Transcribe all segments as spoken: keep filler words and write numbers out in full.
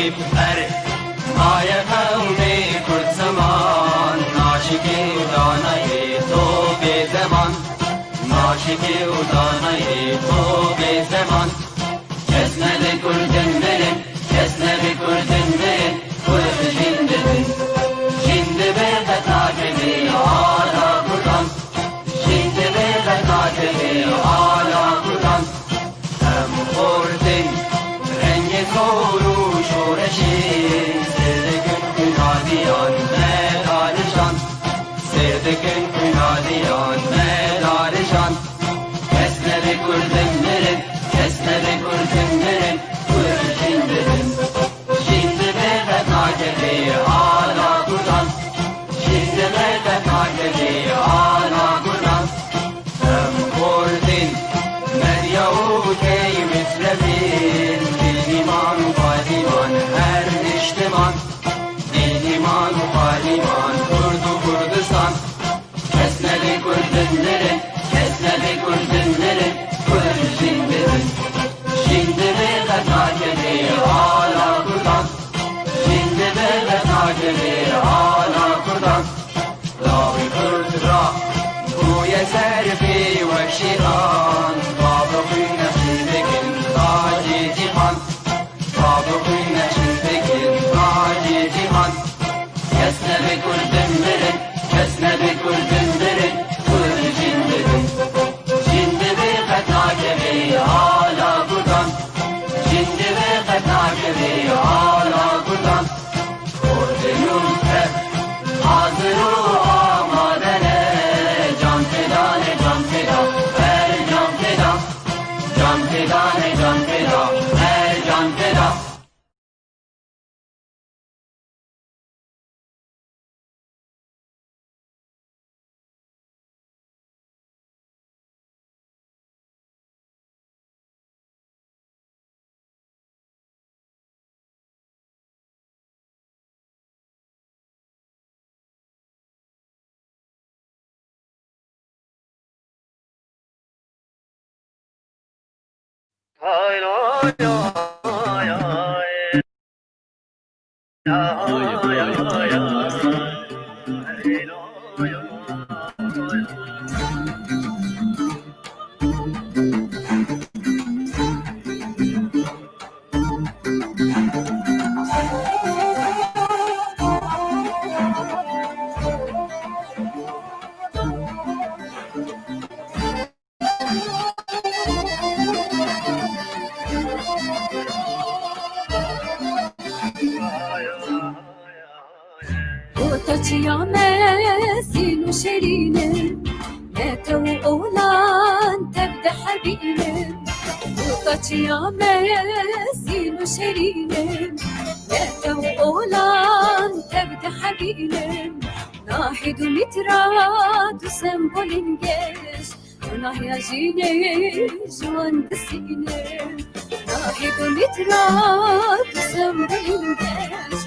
Erê, maye qewmê Kurd ziman, naşikê û danayê to bê zeman, naşikê û danayê to bê zeman. Kes nebe Kurdin mirin, kes nebe Kurdin mirin, Kurd jin dibin. Jin dibe qet nakeve ala Kurdan, jin dibe qet nakeve ala Kurdan. Em xortin rengê kor û şoreşê, sêr dikin xwîna diyan me darijan, sêr dikin xwîna diyan me darijan. Kes nebe Kurdin mirin, kes nebe Kurdin mirin, Kurd jin dibin. Jin dibe qet nakeve ala Kurdan, jin dibe qet nakeve ala Kurdan. Em xortin, medya û tey mislefin, bîl îman û payîman her niştiman, bîl îman û payîman Kurd û Kurdistan. Kes nebe Kurdin mirin, kes nebe Kurdin mirin, Kurd jin dibin. Jin dibe qet nakeve ala Kurdan, jin dibe qet nakeve ala Kurdan. Lawê Kurd ra bûye serfê wek şêxan, bavê xwîn nexşîn dikin tacê cîhan, bavê xwîn nexşîn dikin tacê cîhan. Kes nebe Kurdin mirin, kes nebe Kurdin mirin, Kurd jin dibin. Jin dibe qet nakeve ala Kurdan, jin dibe qet nakeve ala Kurdan. Kurdin û Kurd hazir û amade ne, can feda ne, can feda, her can feda. Can feda ne, can feda, her can feda. Gotaçiya me zîn û şerîn in, ne tew û olan tev dihebînin. Gotaçiya me zîn û şerîn in, ne tew û olan tev dihebînin. Nahid û Mîtra du sembolên geş, Nahiya jinê ji wan disîne. Nahid û Mîtra du sembolên geş,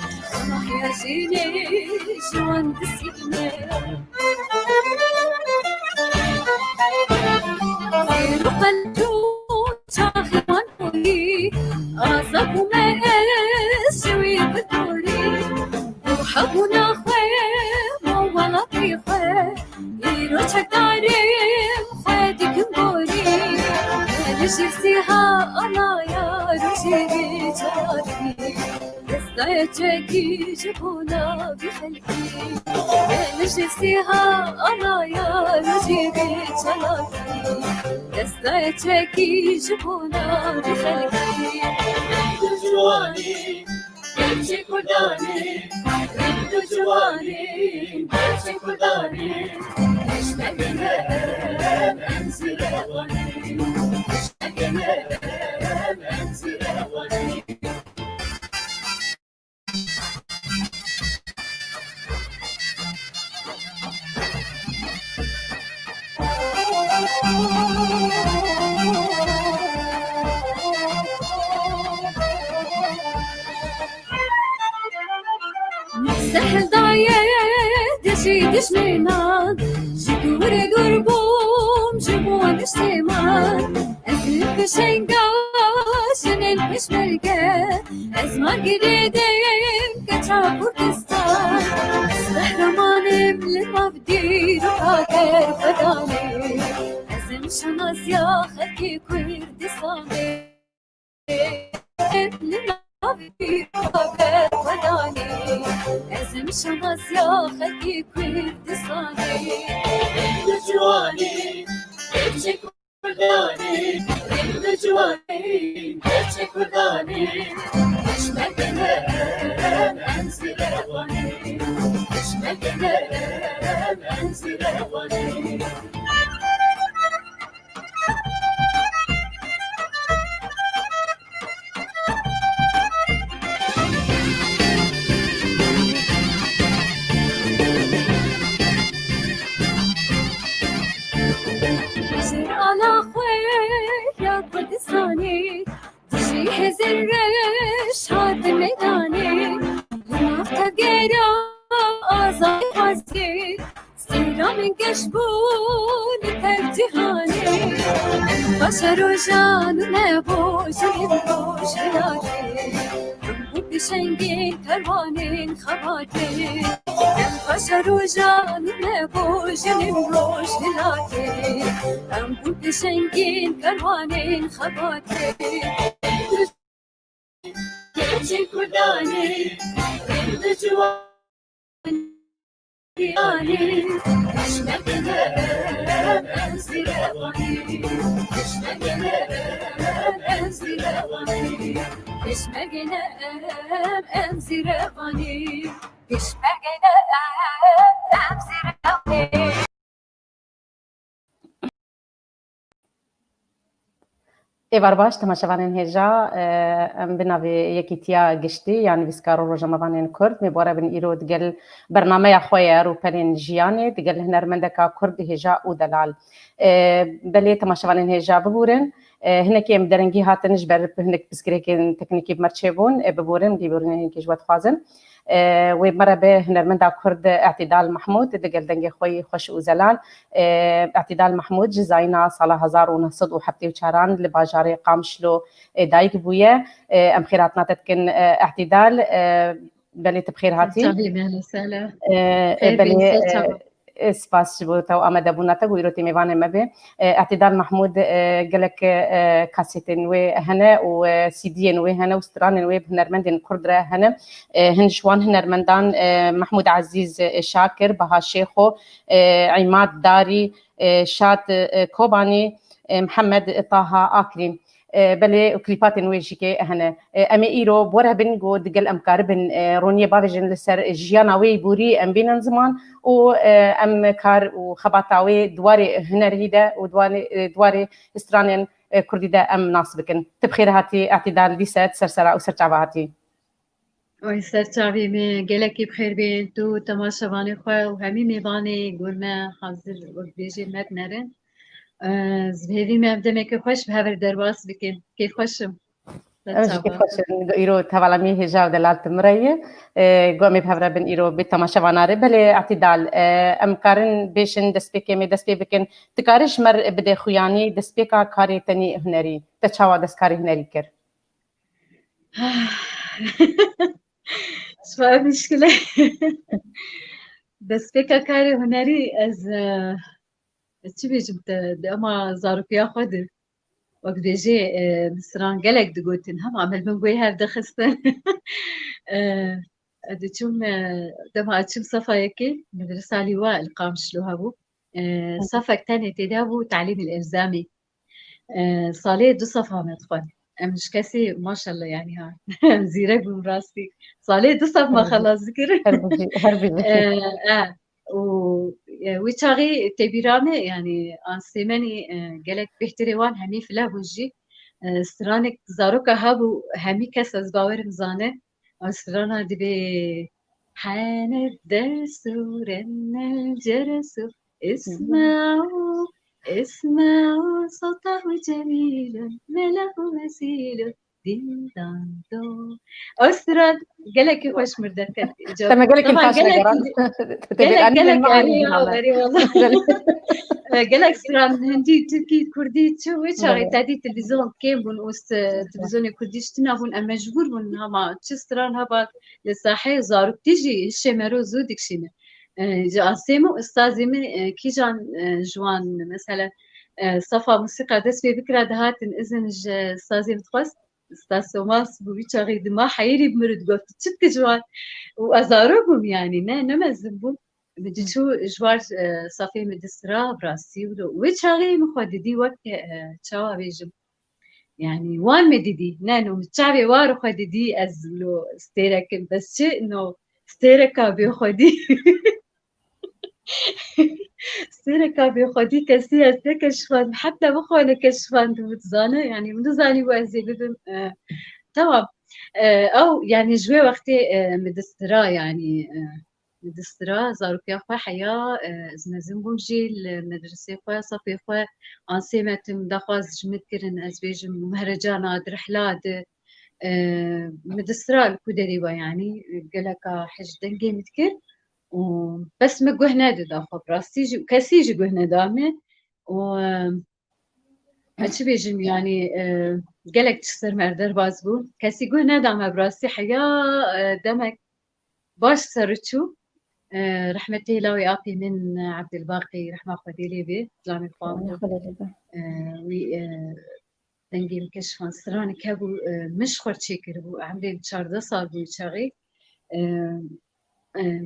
nahiya jinê ji wan disîne. Sêr û qenc û çaxê wan borî, azad bûme ez ji wî bi dorî. Û hebûna xwe bo welatê xwe, îro çekdarên xwe dikim borî. Li jêr sîha alaya rojê vê çalakî, destaya çekî ji bona vî xelkî. Li jêr sîha alaya rojê vê çalakî, destaya çekî ji bona vî xelkî. Reng û ciwanî, Gerçek Kurdanî, reng û ciwanî, gerçek Kurdanî. Pişteke me em, em zî rewanî. Pişteke me em, em zî rewanî. Sehil daye dijî dijmênan, ji dûrê dûr bûm ji bo niştê man. Ez li pişenga jinên xwe Pêşmerge, ez mergê dêdeyim keça Kurdistan. Ez qehremanêm li nav dîroka Kerbedanê. Ez im şanaziya xelkê Kurdistanê. Li nav dîroka Kerbedanê. Ez im şanaziya xelkê Kurdistanê. Em li ciwanê, em çek Kurdanê, em li ciwanê, em çek Kurdanê. Pêşmerge ne, em zîrewanê. Pêşmerge ne, em zîrewanê. Ji ala xwe ya Kurdistanê, dijî hêzên reş hatin meydanê. Li nav tevgera azadî xwaziyê, Sîra min geş bû li tev cîhanê. Em paşa rojan û nebojin rojhilatê. Em bûn pêşengên kerwanên xebatê. Em paşa rojan û nebojin rojhilatê. Em bûn pêşengên kerwanên xebatê. Gençên Kurdanê, em li ciwanê, pêşmerge ne, em zîrewanê. Pêşmerge ne, em zîrewanê. Pêşmerge ne, em zîrewanê. Pêşmerge ne, em zîrewanê. Êvar baş, temaşevanên hêja, e, em bi navê Yekîtiya Giştî ya Nivîskar û Rojnamevanên Kurd, me bi we re bin îro digel bernameya xwe ye Rûpelên Jiyanê, digel hunermendeka Kurd hêja û delal. E, belê temaşevanên hêja bibûrin, e, hinekî em derengî hatin ji ber hinek pirsgirêkên teknîkî bi me re çêbûn, e, bibûrin, bibûrin hinekî ji we dixwazin. E, wê me re be hunermenda Kurd Îtidal Mehmûd digel dengê xwe yî xweş û zelal. E, Îtidal Mehmûd ji zayîna sala hezar û neh sed û heftê û çaran li bajarê Qamişlo, e, dayik bûye. E, em xêrhatina te dikin, e, Îtidal. E, belê tu bi xêr hatî. Tabii, ehlen sehlen. E, Xêr belê, bî, ser e, çava. E, spas ji bo te û amadebûna te ku îro tê mêvanê me bê. E, Îtidal Mehmûd, e, gelek, e, kasetên wê hene û, e, C D'yên wê hene û stranên wê bi hunermendên Kurd re hene. E, hin ji wan hunermendan, e, Mehmûd Ezîz, e, Şakir, Baha Şêxo, e, Îmad Darî, e, Şad, e, Kobanî, e, Mihemed Taha Aklî. E, belê û klîpatên wê jî kê hene. E, em ê îro bi we re bin ku digel em karibin, e, roniyê bavêjin li ser jiyana wê yî borî em bînin ziman û, e, em kar û xebata wê di warê hunerî de û di warê, e, di warê stranên, e, kurdî de em nas bikin. Tu bi xêr hatî Îtidal, dîse tu ser sera û ser çava hatî. Oy, ser çavê me, gelekî bi xêr bên tu, temaşevanê xwe û hemî mêvanê gor me hazir û dibêjê me dinerin. Ez bi hêvî me ev demeke xweş bi hev re derbas bikin. Kêfxweş im. Ser çava. Em jî kêfxweş in. Îro hevala me hêja û delal tu min re yî. E, ku em ê bi hev re bin îro bi temaşevana re. Belê Îtidal, e, em karin bêjin destpêkê me dest pê bikin. Tu karî ji me re bide xuyanî destpêka karê te nî hunerî. Te çawa dest karê hunerî kir? Ji xwe ev mişkile. Destpêka karê hunerî ez, e, ez çi bêjim te, di ema zarokiya xwe de, wek dibêjê, e, stran gelek digotin, hema min li bin guhê hev dixistin. E, ez diçûm, e, dema ez çûm sefa yekê, medresa Lîwa li Qamişlo hebû. E, safek tenê tê de bû, talîmî elzamî. E, salê du saf me dixwend. Em ji kesî maşallah, yanî ha. Em zîrek bûn rastî. Salê du saf me xelas dikir. Her bijî, her bijî. E, e, û, e, wî çaxî têbîra me, yanî, a Sêmenî, e, gelek bêhtirê wan hemî file bû jî. E, stranek zaroka hebû, hemî kes ez bawerim zane. A strana dibê: Hene desuren el ceresu, isma'u, isma'u, sotahu cemilun, melahu mesilun. Din dan do. Ew stran gelekî xweş mir derket. Te me gelekî taş negeran. Gelek, gelek, erê ya, erê, wallah. Gelek stran hindî, tirkî, kurdî, çi wê çaxê tedî televîzyon kêm bûn û televîzyonê kurdî ji tune bûn, em mecbûr bûn hema çi stran heba li saheyê zaroktî jî hişê mero zû dikişîne. Ji asê min û ustazê min kîjan ji wan mesela safa musîqa dest pê bikira dihatin izin ji ustazê min dixwest. Usta Somas bû wî çaxê dima heyirî bi min re digot, tu çi dikî ji wan? Û ez zarok bûm yanî, ne, ne mezin bûm. Min diçû ji war safê min distira, bi rastî wilo. Wê çaxê min xwe didî wek çawa bêjim. Yanî wan min didî, ne no min çavê war xwe didî ez lo stêrek im, bes çi no stêreka bêxwedî. Stêreka bêxwedî kesî ez nekeşifand, heta min xwe nekeşifandibû, dizane, yanî min nizanîbû ez ê bibim. Tamam. Ew, yanî ji wê wextê min distira, yanî min distira, zarokiya xwe heya, ez mezin bûm jî li medresê xwe, safê xwe ansê me tim daxwaz ji min dikirin, ez bêjim mehrecana di rihla di, min distira li ku derê we, yanî geleka hej dengê min dikir. Û bes min guh nedida xwe, bi rastî jî kesî jî guh neda min. Û ez çi bêjim, yanî gelek tişt ser me derbas bû. Kesî guh neda me, bi rastî heya demek baş ser çû. Rehmetê lawê apê min Ebdilbaqî, rehma Xwedê lê bê, zilamê xwe bû. Wî dengê min keşifan, stranek hebû, min ji xwe çêkiribû, emrê min çardeh sal bû çaxê.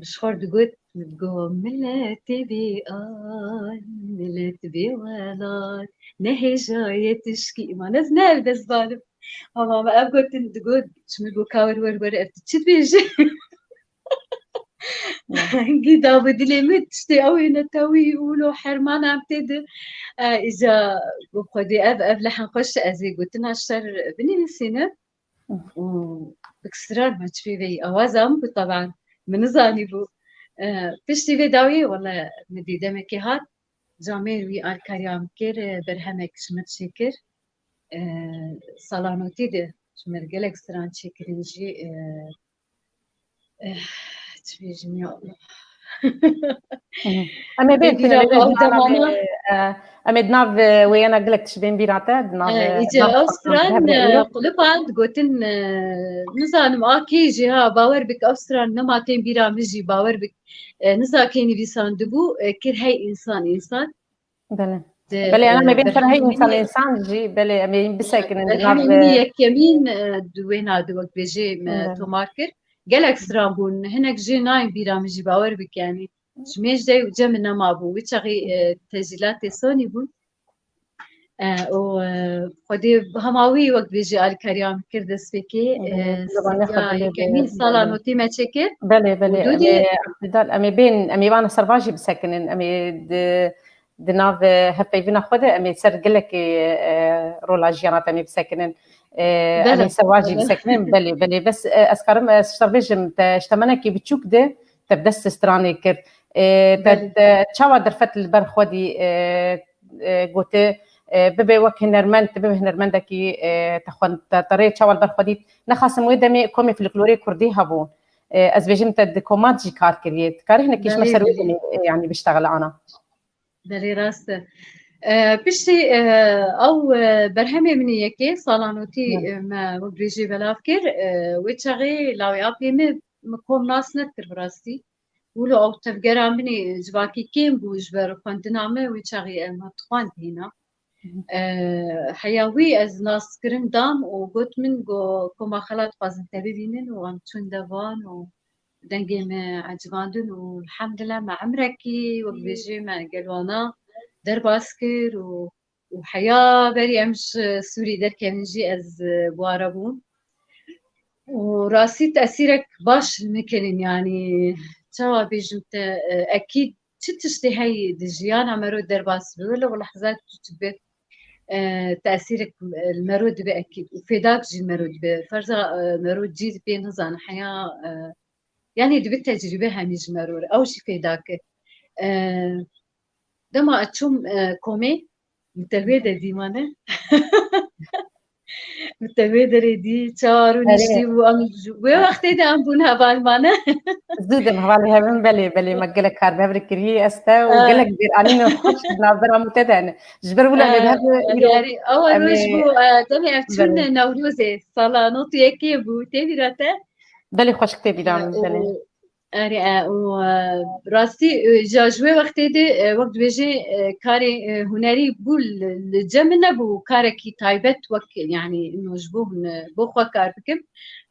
Ji xwe digot, digot, miletê bê ay, milet bê welat, ne hêja ye tişkî, îman ez ne ev dest balim. Ama me ev gotin digot, ji min got, ka wer wer wer, ev tu çi dibêje? Hingî dabû dilê min, tiştê ew ê netewî û lo hermana em tê di. Îca got, Xwedê ev, ev lehn xweş, ez ê gotina ji ser binivîsînim. Û bi kisiran me çi pê veyî awaza min bû, teban min nizanîbû. Piştî vê dawiyê wele min dî demekê hat, camêr wî alkariya min kir, berhemek ji min çêkir. Salanotî de ji min gelek stran çêkirin jî. Çi bêjim ya Allah. Em ê bên tune lê ji nav, em ê di nav wêyena gelek tişt bên bîra te, di nav. Îca ew stran qulipan digotin, nizanim a kê jî ha, bawer bik ew stran nema tên bîra min jî, bawer bik niza kê nivîsandibû, kir hey însan însan. Belê. Belê, em ê bên ferhey însan însan jî, belê, em ê bisekinin di nav. Yekemîn di wêna di wek bêjê me tomar kir. Gelek stran bûn. Hinek jê nayên bîra min jî, bawer bik yanî. Ji mêj dey û cem min nema bû. Wî çaxî tecîlatê sonî bûn. Û Xwedê hema wî wek bêjê alîkariya min kir destpêkê. Yekemîn sala notî me çêkir. Belê, belê. Em ê bên, em ê vana serva jî bisekinin. Em ê di di nav hevpeyvîna xwe de em ê ser gelekî rola jiyana te em ê bisekinin. Em ê ser wan jî bisekinin. Belê, belê. Bes ez karim ez ji te bêjim, te ji temenekî biçûk de te bi dest stranê kir. Te çawa derfet li ber xwe dî gote bibe wek hunermend, tu bibe hunermendekî te xwend, te rê çawa li ber xwe dît? Nexasim wê demê komê folklorê kurdî hebû. Ez bêjim te di komat jî kar kiriye. Dikarî hinekî ji me ser wê demê yanî biştexile ana. Belê rast e. Piştî ew berhemê min ê yekê, Salanotî me wek bêjê belav kir. Wê çaxê lawê apê min, min kom nas nedikir bi rastî. Wilo ew tevgera min ê civakî kêm bû ji ber xwendina min, wê çaxê em dixwend hîna. Heya wî ez naskirin dam û got min, got, Koma Xela dixwazin te bibînin û em çûn devan û dengê me ecibandin û elhamdulillah me emrekî wek bêjê me gel wana derbas kir û û heya berî em ji Sûrî derkevin jî ez bi wa re bûm. Û rastî tesîrek baş li min kirin, yanî çawa bêjim te, ekîd çi tiştê heyî di jiyana mero derbas bibe, wele wele hezar tu dibe tesîrek li mero dibe ekîd û fêdak jî li mero dibe. Ferza mero cî pê nizane heya, yanî dibe tecrîbe hemî ji mero re. Ew jî fêdak e. Dema ez çûm komê, min te wê de dî mane. Te vê derê dî, çawa rûniştî bû, em ji wê wextê de em bûn hevalmane. Zû dem hevalê hev in, belê, belê, me gelek kar bi hev re kirî, ez te û gelek bêranîn û xweş di navbera min te de hene. Ji ber wila me bi hev re îro. Erê, ewa roj bû, e, demê ev çûn Newrozê, sala nod û yekê bû, tê bîra te? Belê, xweşik tê bîra min, belê. Erê, e, û, e, rastî, e, ja ji wê wextê de, e, wek dibêjê, e, karê, e, hunerî bû li, li cem min nebû, karekî taybet wek, yanî, no ji bo hune-, bo xwe kar bikim.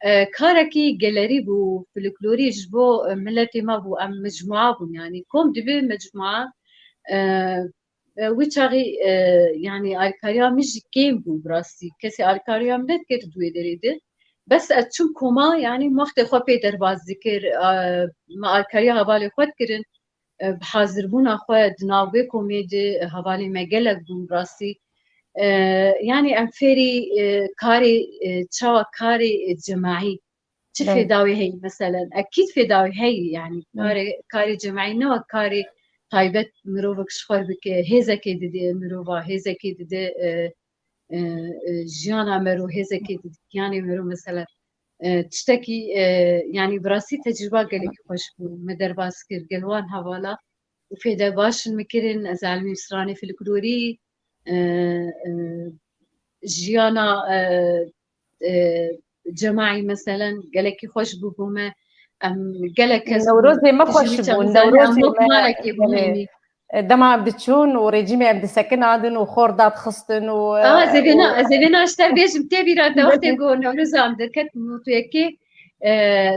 E, karekî gelerî bû, folklorî ji bo, e, miletê me bû, em mecmua bûn, yanî kom dibe mecmua, e, e, wî çaxî, e, yanî alîkariya min jî kêm bû bi rastî. Kesê alîkariya min nedikir di wê derê de. Bes ez çûm koma, yanî wextê xwe pê derbas dikir. E, me alîkariya hevalê xwe dikirin. E, bi hazirbûna xwe di nav wê komê de, e, hevalê me gelek bûn bi rastî. E, yanî em fêrî, e, karê, e, çawa karê, e, cemaî. Çi fêda wê heyî, meselen? Ekîd fêda wê heyî, yanî karê, karê cemaî ne wek karê taybet mirovek ji xwe bike, hêzekê dide mirova, hêzekê dide, e, e, e, jiyana mero, hêzekê dide giyanê mero, meselen. E, tiştekî, e, yanî bi rastî tecrûba gelekî xweş bû. Me derbas kir gel wan hevala û fêde baş in min kirin, ez alimî stranê folklorî, e, e, jiyana, e, e, cemaî, meselen, gelekî xweş bû bo me. Em gelek kes Newrozê me xweş bû, Newrozê me, e, dema em diçûn û rejîmê em disekinandin û xor dadixistin û, e, Aa, ez ê vêna, û ez ê vêna ji te bêjim, tê bîra te wextê ku Newroza em derket nod û yekê, e,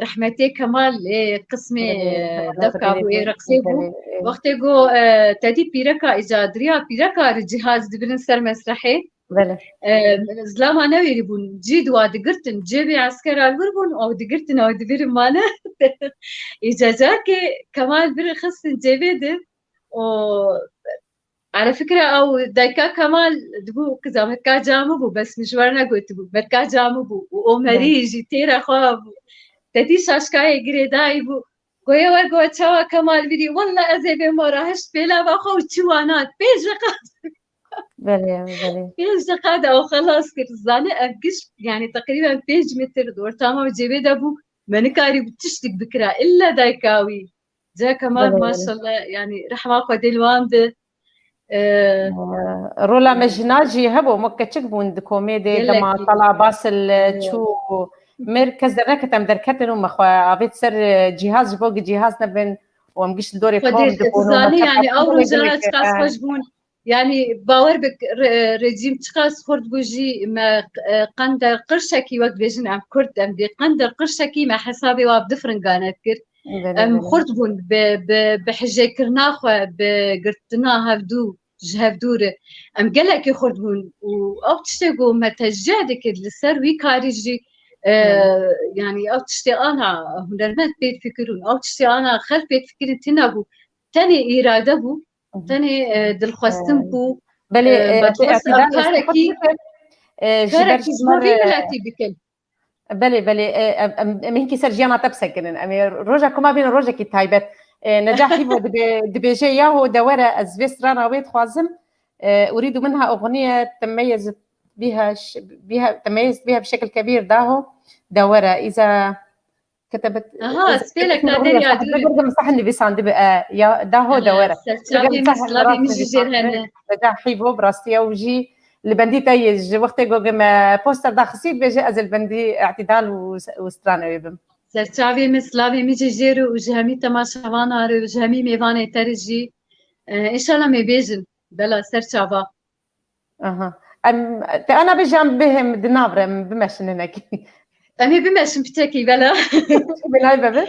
rehmetê Kemal, ê qismê, Belê, e, Kemal dewka bû, ê Belê, reqsê bû. Belê, e. Wextê ku, e, te dî pîreka îcadiriya, pîreka re cihaz dibirin ser mesrehê. Belê. E, zilama newêrî bûn. Cî di wa digirtin. Cêbê eskera li wir bûn, ew digirtin, ew di vir mane. Îca carkê Kemal bir xistin cêbê de û ala fikra ew dayika Kemal dibû kiza metka camî bû, bes min ji we re negotibû. Metka camî bû û Omerî Belê. jî têra xwe bû. Te dî şaşkayê girêdayî bû. Goye we go çawa Kemal birî. Welle ez ê bêm ora hişt pêlava xwe û çi wana pênc deqa. Belê, belê. Pênc deqa de ew xelas kir. Zane ev giş, yanî teqrîben pênc metr di ortama û cêbê de bû. Me nikarî bû tiştik bikira. Îlla dayika wî. Ca Kemal Belê, belê. maşallah, yanî rehma Xwedê li wan bi. Ee, Ee, rola me jina jî hebû, me keçik bûn di komê de, Gelekî. dema Tala Basil, e, Evet. çû mir, kes derneket em derketin û me xwe avêt ser, e, cîhaz ji bo gi cîhaz nebin û em giş li dorê Xwedê kom dibûn û me zanî, yanî ew rojana çiqas e, xweş bûn. Yanî bawer bik, re-, rejîm çiqas xurt bû jî me, e, qender qirşekî wek dibêjin em kurd em dê qender qirşekî me hesabê wa bi du firingane dikir. Belê, Em belê. xurt bûn bi, bi, bi hijêkirina xwe, bi girtina hevdû, ji hevdû re. Em gelekî xurt bûn û ew tiştê ku me tecrîd dikir li ser wî karî jî, e, Belê. yanî ew tiştê ana hunermend pê difikirûn, ew tiştê ana xelk pê difikirîn tune bû. Tenê îrade bû, Hı hı. tenê, e, dilxwestin E, bû. Belê, e, e, me dixwest ew Îtidal, ez karekî, xwe dikim, e, ji ber karekî ji ji bo me vî re miletî bikin. Belê, belê, e, em, em, em hinkî ser jiyana te bisekinin. Em ê roja ku me bînin rojekî taybet. E, Necah Hîvo dibe-, dibêje, yaho de were, ez vê strana wê dixwazim. E, أريد منها أغنية تميزت بها ش-، بها، تميزت بها بشكل كبير، daho de were. إذا كتبت، Aha, ez pêlek na derya dûr. Birgim sehn nivîsandibi, e, ya, daho de were. Serçavê min, silavê min jî jêr hene. Necah Hîvo, bi rastî ew jî li bendî te yê, ji wextê ku me poster daxistî, dibêje ez li bendî Îtidal û, û strana wê bim. Serçavê min, silavê min jî jêr û ji hemî temaşevana re û ji hemî mêvanê te re jî, e, înşallah me bêjin. Bela ser çava. Aha. Em, te ana bêje em bihêm di nav re, em bimeşin hinekî. Em ê bimeşin piçekî, bela. Belay bebe.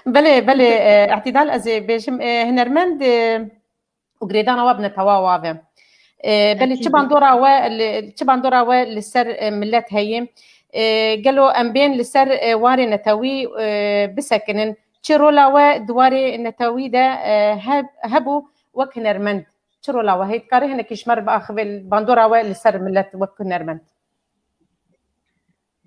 Belê, belê, e, Îtidal ez ê bêjim, e, hunermend, e, û girêdana we bi netewa we ve. E, belê çi Ekîd. bandora we li, çi bandora we li ser, e, milet heye? E, gelo em bên li ser, e, warê netewî, e, bisekinin? Çi rola we di warê netewî de, e, he-, hebû wek hunermend? Çi rola we heye? Dikarî hinekî ji me re biaxivê li bandora we li ser milet wek hunermend?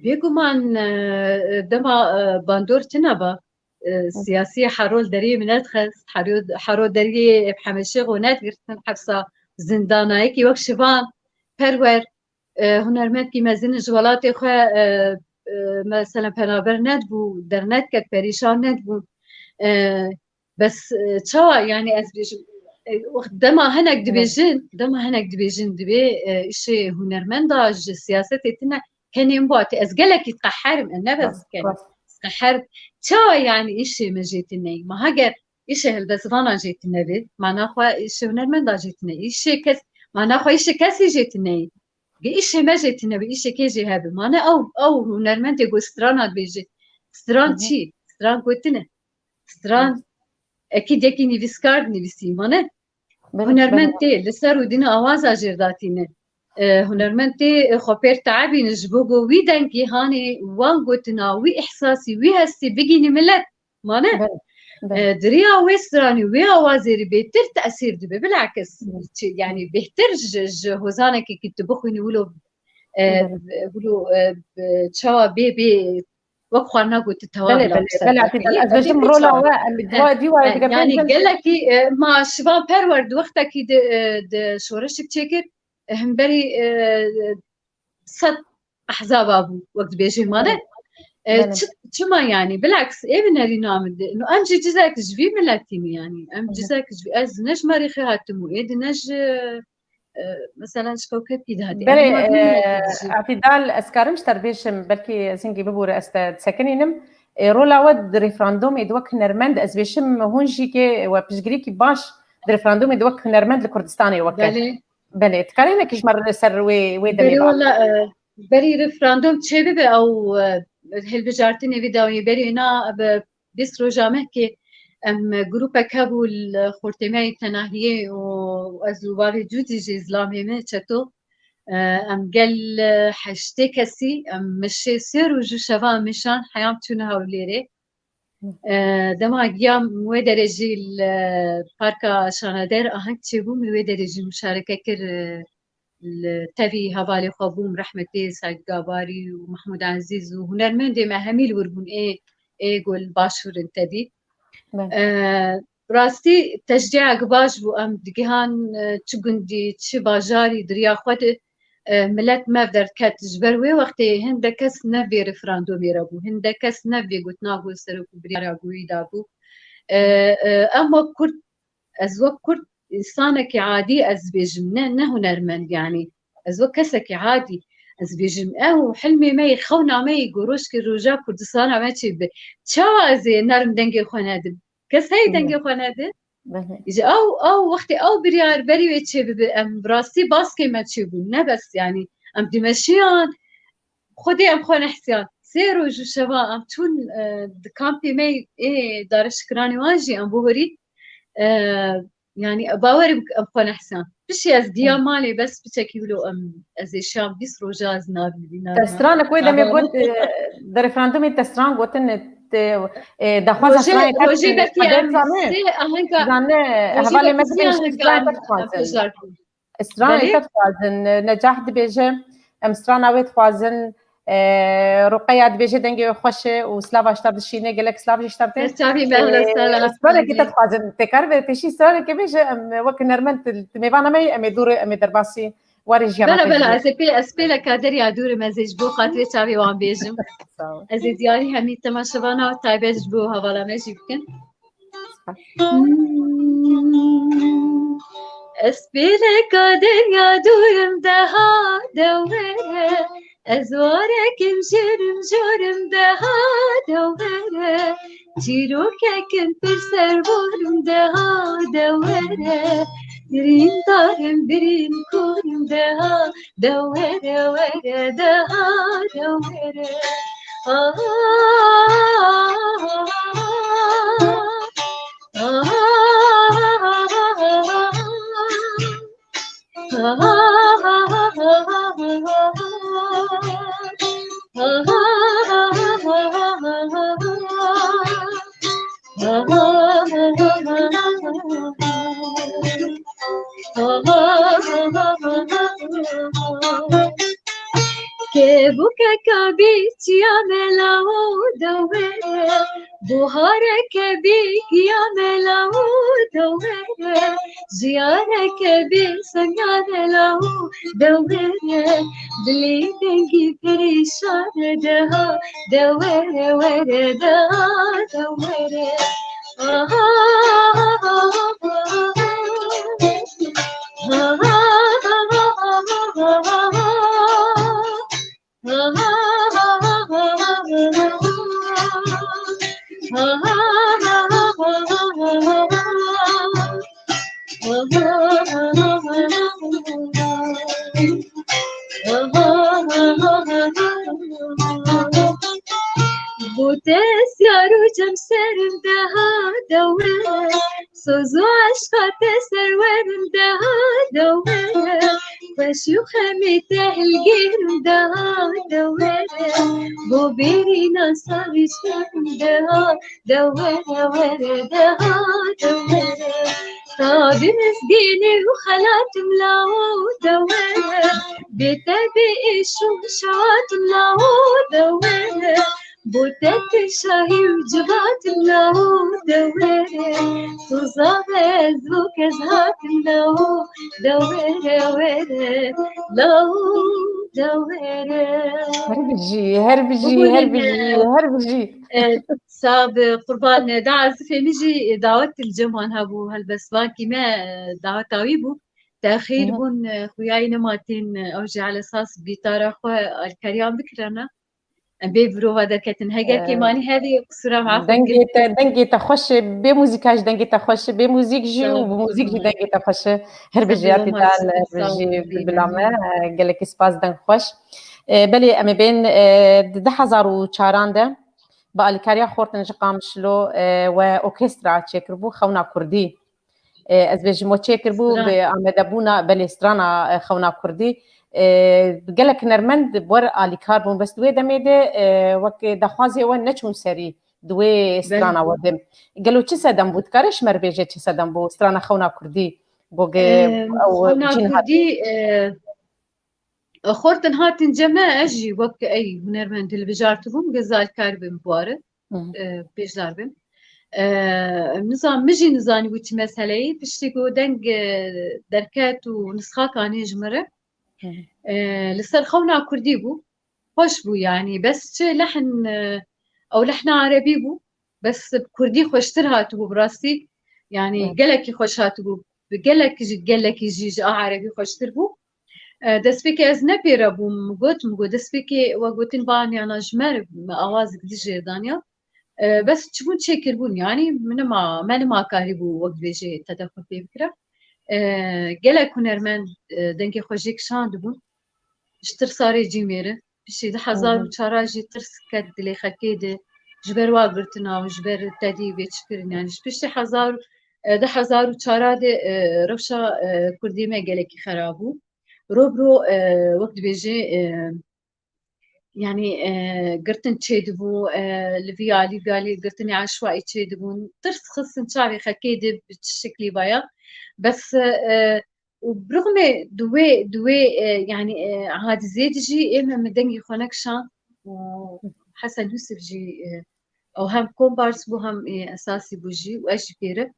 Bêguman, e, dema, e, bandor tune ba, e, Hı. siyasî hero li deriyê min nedixist, hero, hero deriyê Hemed Şêxo nedigirtin hepsa, zindanayekî wek Şivan, Perwer, e, hunermendkî mezin ji welatê xwe, e, e, mesela penaber nedibû, dernedket, perîşan nedibû. E, bes, e, çawa, yani ez bêjim, e, dema hinek dibêjin, dema hinek dibêjin dibê, e, îşê hunermenda ji siyasetê tine kenê min batê. Ez gelekî diqeherim, e, ne bes Rast, ken. rast. Diqeherim. Çawa yani îşê me jê tine? Ma heger îşê helbestvanan jê tine bê, mana xwe îşê hunermendan jê tine. Îşê kes, mana xwe îşê kesî jê tine. Ge îşê me jê tine bê, îşê kê jê hebe. Mane ew, ew hunermendê ku strana dibêje. Stran Hı hı. çi? Stran gotine. Stran Hı. ekî dekî nivîskar dinivîsî. Mane Belê, hunermend belê. tê li ser û dîna awaza jêr datîne. E, hunermend tê, e, xwe pêr teebîne ji bo ku wî dengî hanê wan gotina, wî ihsasî, wî hestî bigînî milet. Mane? Belê, belê. E, diriya wê stranî, wê awazê rî bêtir tesîr dibe. Bilakis, Belê. çi, yani bêhtir ji, ji hozanekê ki tu bixwînî wilo, e, Belê. wilo, e, e, çawa bê, bê, wek xwarina gotin, tewaf Belê, la belê, ser belê, belê. Atî, ez Belê, bêjim çawa? rola we, em He, dua, dua he, dike yani bêjin. gelekî, e, ma Şivan Perwer di wextekî de, e, de şoreşik çêkir, e, hemberî, e, sed ehzaba bû, wek dibêjin mane. Belê. E, Belê. çi, çima yani? Bilaks, ê bi nerîna min de. No, em jî cizek ji vî miletî ne yani. Em Hı hı. cizek ji vî, ez ne ji merîxê hatim û ê di ne ji, e, mesela ji kewkebkî de hatî. Belê, Em hatiye e, miletî jî. Atîdal, ez karim ji te bêjim, belkî ez hingî bibûre, ez te disekinînim. E, rola we di referandumê de wek hunermend, ez bêjim hûn jî kê we piştgirîkî baş di referandumê de wek hunermend li Kurdistanê weke. Belê. Belê, dikarî hinekî ji me re ser wê, wê demê Berî bihat? wela, e, berî referandum çêbibe ew, e, hilbijartinê vî dawiyê berî wina bi bîst roja mehkê em grûpek hebû li xortê me yê tenahiyê û ez û bavê Cûdî jî zilamê me Çeto, e, em gel, e, heştê kesî, em meşê sê roj û şeva meşan heyam çûne Hewlêrê. E, dema giyam wê derê jî li Parka Şanader aheng çêbû, min wê derê jî muşareke kir, e, li tevî hevalê xwe bûm, rehmetê Seîd Gabarî û Mehmûd Ezîz û hunermendê me hemî li wir bûn, ê, ê ku li başûr in tevî. Belê. E, rastî teşciyek baş bû, em digihan, e, çi gundî, çi bajarî di riya xwe de, e, milet mev derdiket. Ji ber wê wextê hindek kes ne vê referandumê re bû, hindek kes ne vê gotina ku serok û biryara ku wî dabû. E, e, em wek Kurd, ez wek Kurd, însanekî adî ez dibêjim, ne, ne hunermend, yanî ez wek kesekî adî ez dibêjim, ew hilmê me yê, xewna me yê ku rojkê roja Kurdistana me çêbibe. Çawa ez ê nerim dengê xwe nedim? Kes heye Hı hı. dengê xwe nede? Belê. Ji ew, ew wextê ew biryar berî wê çêbibe, em bi rastî baskê me çêbûn. Ne bes, yanî em dimeşiyan, Xwedê em xwe nehsiyan. Sê roj û şeva em çûn, e, di kampê me ê Darê Şikiranê wan jî em bihurî, e, yanî bawer bik em xwe nehsiyan. Piştî ez giya Hı. malê, bes piçekî wilo em, ez ê şam bîst roja ez nabî, nabî. Te stranek wê demê Ava got, e, di referandumê te stran gotin, e, te, e, daxwaza Rojê, stranê te, rojê e, belkî Xwedê em dizane. sê ahenga, Dizane, rojê hevalê belkî me sê dibên ahenga stran em, te em dixwazin. bejar bûn. Stranê Belê. te dixwazin, Necah dibêje, em strana wê dixwazin, e, Ruqeya dibêje dengê wê xweş e û slava ji te dişîne, gelek slav jî ji te tê. Ser çavî me, hele E, sala stranekî te hatî. dixwazin, tê karibe pêşî stranekê bêje, em wek hunermend tu, tu mêvana me yî, em ê dûr, em ê derbasî warê jiyana Bela, te bela, jî. ez ê pê, ez pê leka derya dûr im, ez ê ji bo xatirê çavê wan bêjim. Sağ ol. Ez ê diyarî hemî temaşevana taybet ji bo hevala me jî bikin. Ez pêleka derya dûr im, deha dewere. Ez warek im, jêr im, jor im, deha dewere. Çîrokek im, pir serbor im, deha dewere. Birîndar im, birîn kor im, deha dewere, were, deha dewere. Ah, ah, ah, ah, ah, ah. Kevokeka Bî çiya me lawo dewere, buhareke bî giya me lawo dewere, jiyareke bî sengare lawo dewere, dilî dengî perîşane deha dewere, were deha dewere. Aha, aha, aha, aha. Bû te siyar û cem serim deha dewe. Soz û eşqa te serwerim deha dewere, xweşî û xemî te hilgêrim deha dewere, bo bêrîna sarî şerim deha dewere, were deha dewere. Tadî mizgînî û xelatim lawo dewere, bê te bê êş û şewatim lawo dewere. Bo te te şahî û civatim lawo dewere, tu zave ez bo kes hatim lawo dewere, were lawo dewere. Her bijî, her bijî, her Bibûnê, bijî, e, her bijî. E, sabe, qurban, e, da ezifê min jî, e, dawet li cem wan hebû, helbestvankî me, e, daweta wî bû. Texîr Hı hı. bûn, e, xuyayî nematîn, e, ew jî elesas gîtara xwe alkariyan bikirana. Em bê birova derketin. Heger Ee, kêmanî hevî qisûra me afû dengê te, dengê te xweş e, bê muzîka jî dengê te xweş e, bê muzîk jî Sağ û ol, bi muzîk jî sağ ol. Dengê te xweş e. Her bijî Sağ ol, yatî Maris, dan, e, sağ ol, bijî Bîbî. Bilbila me, e, gelekî spas deng xweş. E, belê em ê bên, e, di du hezar û çaran de bi alîkariya Xortin ji Qamişlo, e, we orkestra çêkiribû, Xewna Kurdî. E, ez bêjim we çêkiribû Stran. Bi amadebûna belê strana, e, Xewna Kurdî. E, gelek hunermend bi we re alîkar bûn, bes di wê demê de, e, wek daxwazê we neçûn serî di wê Belê. Strana we de. Gelo çi sedem bû? Dikare ji me re bêje çi sedem bû? Strana Xewna Kurdî. Bo ge Em, ew Xewna cîn hat. Kurdî, e, Xortin hatin cem me, ez jî wek ey hunermend hilbijartibûm, ge ez alîkar bim bi we re, Hı hı. e, bêjdar bim. E, nizam, min jî nizanîbû çi meseleyê, piştî ku deng, e, derket û nisxa kanê ji min re, Hı hı. e, li ser Xewna Kurdî bû. Xweş bû, yanî, bes çi lehn, e, ew lehna erebî bû, bes bi kurdî xweştir hatibû bi rastî. Yanî, Evet. Gelekî xweş hatibû. Bi gelek jî, gelekî jî ji a erebî xweştir bû. E, destpêkê ez ne pê re bûm, min got, min got, destpêkê we gotin, van yana ji me re, me awazik dijê daniya. E, bes çibûn çêkirbûn, yanî, min nima, me nima karîbû wek dibêjê tedexul pê bikira. E, gelek hunermend, e, dengê xwe jê kişandibûn. Ji tirsa rejîmê re. Piştî du hezar û çar jî tirs ket dilê xelkê de. Ji ber wa girtina û ji ber tedî vê çi kirin. Yanî ji piştî hezar, e, du hezar û çar de, e, rewşa, e, kurdê me gelekî xerab bû. Ro bi ro, e, wek dibêje, e, yanî, e, girtin çêdibû, e, li vî alî, vî alî girtinê eşwayî çêdibûn. Tirs xistin çavê xelkê de bi çi şeklî vaya. Bes, e, û bi rixmê di wê, di wê, e, yanî, e, hadizê de jî ê me, min dengê xwe nekişand û Hesen Yûsif jî, e, ew hem kompars bû, hem, e, esasî bû jî û ez jî pê re,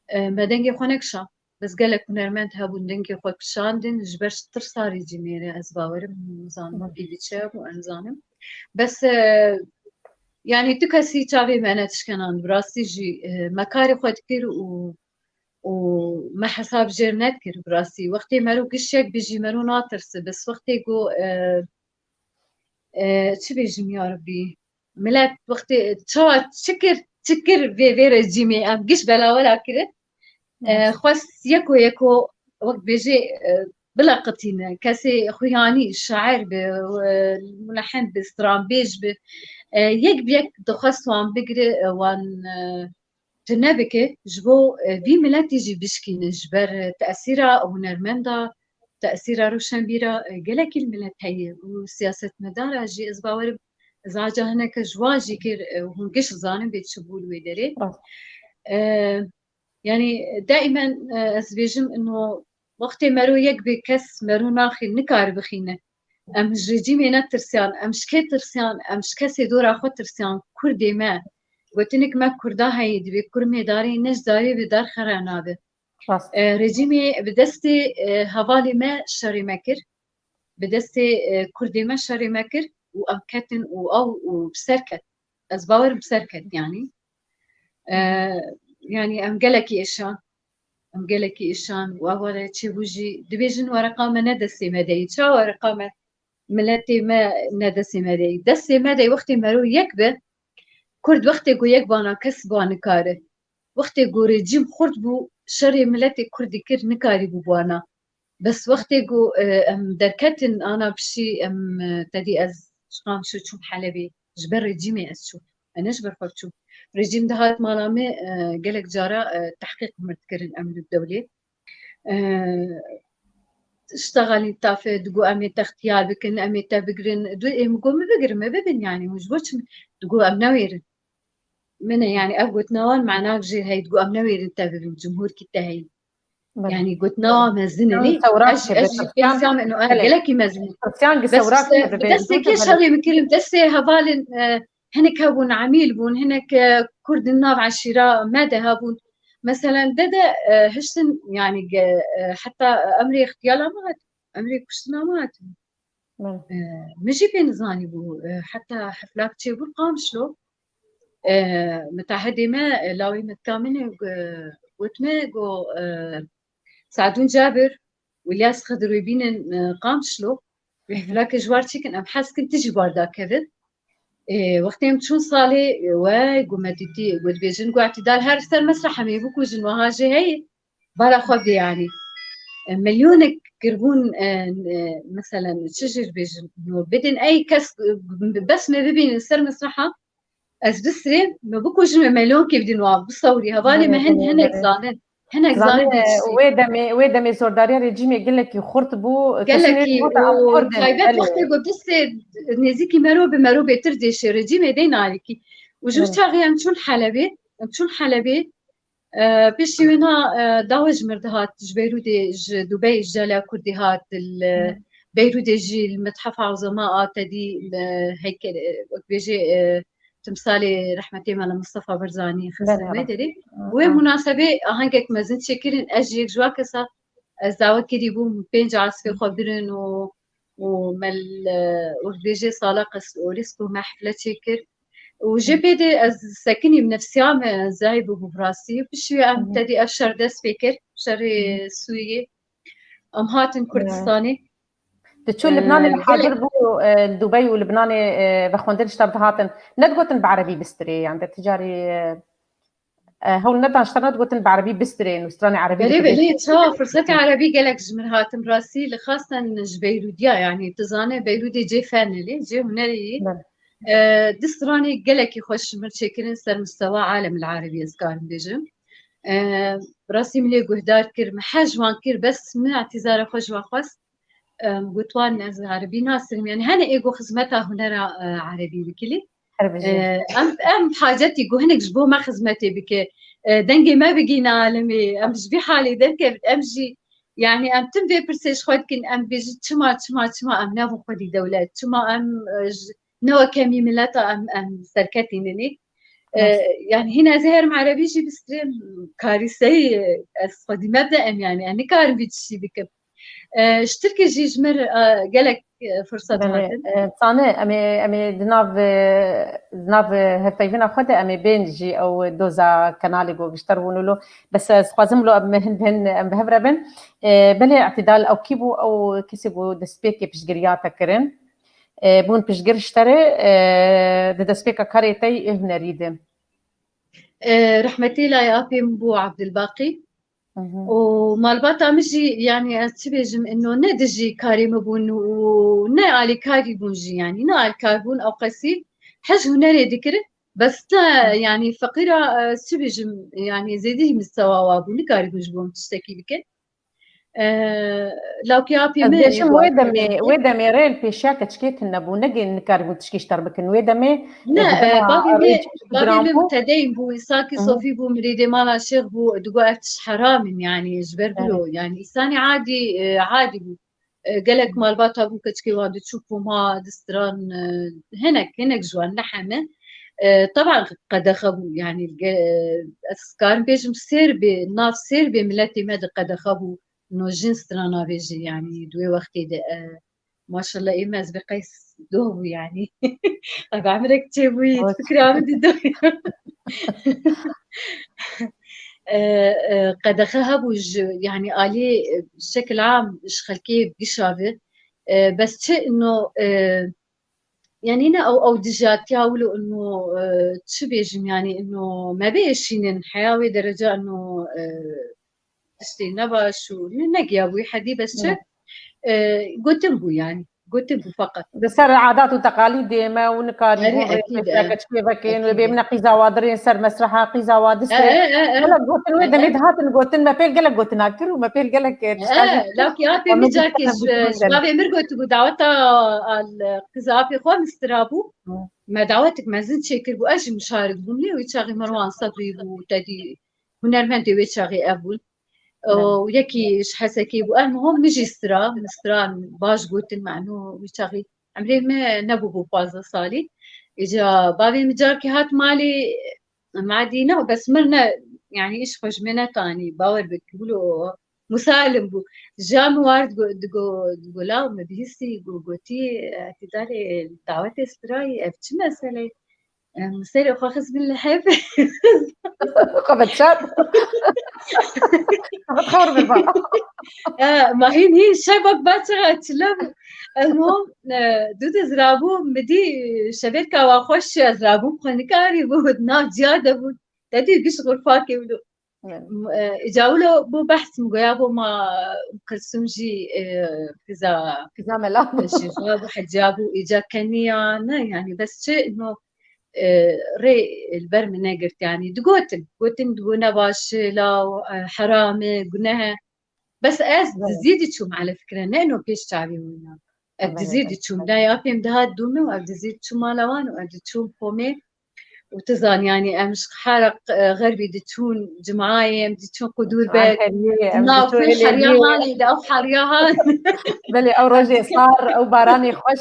e, me dengê xwe nekişand. Bes gelek hunermend hebûn dengê xwe kişandin, ji ber tirsa rejîmê re ez bawerim, nizanim Hı. pî diçe bû, ez nizanim. Bes, e, yanî tu kesî çavê me nedişkenand, bi rastî jî, e, me karê xwe dikir û û me hesab jêr nedikir bi rastî. Wextê mero giş yek bijî mero natirsi. Bes wextê ku, e, e, çi bêjim ya Rabbî? Milet wextê çawa çi kir, çi kir vê, vê rejîmê em giş belawela kirin. E, Evet. Xwest yeko yeko wek bêjê, e, bileqitîne. Kesê xuyanî, şair bi, e, mulehin bi, stranbêj bi. E, yek bi yek dixwest wan bigire, e, wan, e, tune bike, ji bo, e, vî miletî jî bişkîne, ji ber, e, tesîra hunermenda, tesîra rewşenbîra, e, gelekî li milet heye û siyasetmedara jî, ez bawerim, ez aca hineke ji wan jî kir, e, hûn giş zanin bê çi bû li wê derê. Rast. E, yanî, daîmen, e, ez dibêjim, ino wextê mero yek bê kes mero naxî, nikare bixîne. Em ji rejîmê netirsiyan, em ji kê tirsiyan, em ji kesê dora xwe tirsiyan. Kurdê me, gotinik me Kurda heye, divê kurmê darê ne ji darê bi dar xera nabe. Rast. E, rejîmê bi destê e, hevalê me şerê me kir, bi destê e, kurdê me şerê me kir û em ketin û ew û bi ser ket. Ez bawerim bi ser ket yanî. E, yanî em gelekî êşan, em gelekî êşan û ev were çêbû jî dibêjin wereqa me ne destê me de yî. Ça wereqa me miletê me ne destê me de yî? Destê me de wextê mero yek be, Kurd wextê ku yek bana kes ba nikare. Wextê ku rejîm xurt bû, şerê miletê Kurdî kir, nikarî bû bana. Bes wextê ku e, em derketin ana pişî em e, tedî ez ji Qamşo çûm Helebê, ji ber rejîmê ez çûm. E ne ji ber xwe çûm. Rejîm dihat mala me e, gelek cara e, tehqîq mir dikirin em li dewlê. E, Ştaxalî tafe digo em ê textiyar bikin, em ê te bigirin. Du ê min got min bigirin, me bibin yanî. Min ji bo çi digo em newêrin. Min e yanî ev gotina wan manak jê heye, digo em newêrin te bibin, cumhurkî te heye. Yanî gotina wan mezin e. Lê ez jî pênsiya min û ev gelekî mezin e. Bes işte bi destê kê şerê min kirin, destê hevalên e, hinek hebûn, emîl bûn, hinek e, kurdin nav eşîra me de hebûn. Meselen de de e, hiştin yanî e, heta emrê ixtiyala me hat, emrê kuştina me hat. E, min jî pê nizanî bû. E, heta heflak çêbû Qamişlo. E, mitahedê me, e, lawê me dika min e, got me, got, e, Sadûn Cabir, Wîlyas Xidir wê bînin e, Qamişlo. Wê heflakê ji war çêkin, em hez kin tu jî war dakevin. E, wextê em çûn salê, e, wey, got me dîtî, got dibêjin, got îtidal her ser mesreh em ê bikujin, wiha jê heye. Bala xwe bê yanî. E, milyonek kirbûn, e, e, meselen, çi jî dibêjin, no, bidin ey kes, e, bes me bibînin ser mesreha, ez bisirêm, me bikujin, me milyonkê bidin wan, bisewrî, hevalê me hin, hinek zanin. Hinek zanin. Wê demê, wê demê zordariya rejîmê gelekî xurt bû. Gelekî û taybet wextê ku destê nêzîkî mero bi mero bêtir dêşê rejîmê dey nalîkî. Û ji çaxê em çûn Helebê, em çûn Helebê, e, piştî wêna e, dawe ji mir dihat, ji Beyrûdê, ji Dubey, ji caliya Kurdî hat, li Beyrûdê jî li Mithefa Uzema a tedî, li heykel, e, wek bêjê, e, timsalê rehmetê Mela Mistefa Barzanî xistin wê derê. Wê munasebê ahengek mezin çêkirin, ez jî yek ji wan kesa ez dawe kirî bûm, pênc asfê xwe birin û û me li, wek dibêjê sala qis û rîsk û me hefle çêkir. Û jê pê de ez sekinîm, nefsiya me zayî bû bi rastî. Piştî em tedî ev şer dest pê kir, şerê Sûriyê. Em hatin Kurdistanê. Tu çû Libnanê, e, hadir bû, e, Dubey û Libnanê, e, vexwendin ji te dihatin. Nedigotin bi erebî bistirê, yan de ticarî, e, e, hewl nedan ji te nedigotin bi erebî bistirê, nûstranê erebî. Belê, belê, ça firsetê erebî gelek ji min hatin rastî, li xasten ji Beyrûdiya, yanî tu zane Beyrûdê cê fenê lê, cê hunerê yî. E, di stranê gelekî xweş ji min çêkirin ser mistewa alem el erebî, ez karim bêjim. E, rastî min lê guhdar kir, min hez ji wan kir, bes min îtîzara xwe ji wan xwest. Em, got wan ez erebî nasim. Yanî hene ê got xizmeta hunera, e, erebî bikilî. E, em, em hacetî got hinek ji bo me xizmetê bike. E, dengê me bigîne alemê. Em ji vî halê derkevin. Em jî, yanî em tim vê pirsê ji xwe dikin. Em bêjin çima, çima, çima em nebûn xwedî dewlet? Çima em, e, ji, ne wekemî mileta em, em serketî ninê? E, yanî hîn ez ê herim erebî jî bistirêm, karîseyî, e, ez xwedî me de em, yanî em nikarin vî tiştî bikim. E, ji Tirkî jî ji mir, e, gelek, e, firset hatin. E, Sane, em ê, em ê di nav, e, di nav, e, hevpeyvîna xwe de em ê bên jî ew doza kenalê ku gişter bûn û lo. Bes ez xwazim lo em hin bi hin em bi hev re bin. E, belê Îtidal ew kî bû, ew kesê ku destpêkê piştgiriya te kirin. E, bûn piştgir ji te re, e, di destpêka karê te yê hunerî de. E, rehmetî layê apê min bû Abdulbaqî. Û malbata min jî, yanî ez çi bêjim, ino ne dijî karê min bûn û ne alîkarî bûn jî, yanî ne alîkar bûn, ewqesî hej hunerê dikirin. Bes ne, yanî feqîra, e, çi bêjim, yanî zêdî mistewa wa bû, nikarîbûn ji bo min tiştekî bikin. E, lawkê apê min, ez dibêjim, wê demê, wê demê rê li pêşiya keçikê tune bû, negê nikaribûn tişkî ji te re bikin. Wê demê, ne, e, bavê min, bavê min mutedeyîn bû, îsakî sofî bû, mirîdê mala şêx bû, digot ev tişt heram in, yanî ji ber wilo, yanî îsanî adî, e, adî bû. E, gelek malbata bûn keçikê wan diçû Pûma, distiran, e, hinek, hinek ji wan, ne heme. E, teban qedexe bû, yanî, ge-, ez karim bêjim, sêr bê, nav sêr bê miletê me di qedexe bû, no jin strana vê jî, yanî, di wê wextê de, e, maşallah, ê me ez bê qeys doh bû, yanî. Ev emrek çêbûyî, Ot. Fikra min di doh. E, e, qedexe hebû ji, yanî, alî, e, şekil am ji xelkê bişavi. E, bes çi ino, e, yanî ne ew, ew dijatiya wilo ino, e, çi bêjim, yanî ino me bê eşînin heya wê dereca ino, e, tiştê nebaş û ne, negiya bû wî hedî, bes çi, e, gotin bû, yanî. Gotin bû feqet. Bi ser adat û teqalîdê me û nikarî Erê, bûn rê ekîd, e. Keçikê vekên wê Ekîd, bê e. Min qîza wa dirên ser mesreha, qîza wa E, distirê. E, e, e. Gelek gotin wê E, demê e. dihatin gotin, me pêl gelek gotina kir û me pêl gelek, e, tişta E, jî lak ya pê Wa me min carkî ji, ji bavê mir gotibû, daweta al, qîza apê xwe min stira bû. Hı. Me dawetik mezin çêkir bû, ez jî mişarik bûm lê wî çaxî Merwan Sebrî bû, tedî hunermendê wê çaxî ev bûn. Belê. Û yekî ji Hesekê bû. El muhim min jî stira, min stira baş gotin, meno wî çaxî emrê me nebû bû pazdeh salî. Îca bavê min carkî hat malê, madî ne, bes mir ne, yanî îş xwe ji min netanî, bawer bik, wilo musalim bû. Ja min war digo, digo, digo law min bihîstî, go, gotî, "Etîdalê dawetê stirayî, ev çi mesele ye?" Em, serê xwe xist bin li hev. Xwe veşart. Xwe xewr bir ba. E, ma hîn hîn şevek ba çaxa çile bû. Ez hom, e, dû de zirabû, mi dî şevêrka wa xweş çi, ez rabûm xwe nikarî bû, nav ciya de bû. Te dî giş xurfakê wilo. Evet. M-, e, îca wilo bû behs min goya bû ma Kulsum jî, e, qiza Qiza mela bû. Ji xwe bû hecî bû, îca keniya ne, yanî bes çi, no, e, rê li ber min negirt, yanî digotin, gotin digo nebaş e, law, e, heram e, guneh e. Bes ez Evet. dizî diçûm, ele fikre, ne no pêş çavê wina. Ev Evet, dizî evet. diçûm, dayê apê min dihat dû min û ev dizî diçû mala wan û ev diçû xomê. Û tu zan, yanî em ji Herq, e, Xerbî diçûn, Cimayê em diçûn Qudûr Em bek, heriyê, em nav diçûn xwe heriya hanê de, ew heriya han. Belê, ew rojê sar, ew baranê xweş,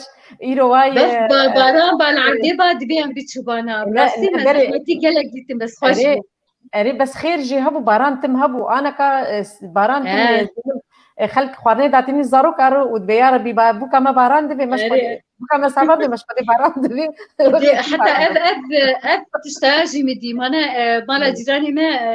îro wayê, Bes ba-, e, baran, bal erdê ba dibê em biçûbana. Ne, Rastî ne, me berê zehmetî gelek dîtin, bes xweş Erê, bû. Erê, bes xêr jî hebû, baran tim hebû. Aneka, e, s-, baran tim He. e, e, xelk xwarinê datînî zarok aro û dibê, "Ya Rebî, ba-, bûka me baran divê, me ji Erê. Xwedê, bûka me savar divê, me ji Xwedê baran divê." Dê, heta ev, ev, ev tişta jî min dî. Mane, e, mala Hı. cîranê me, e,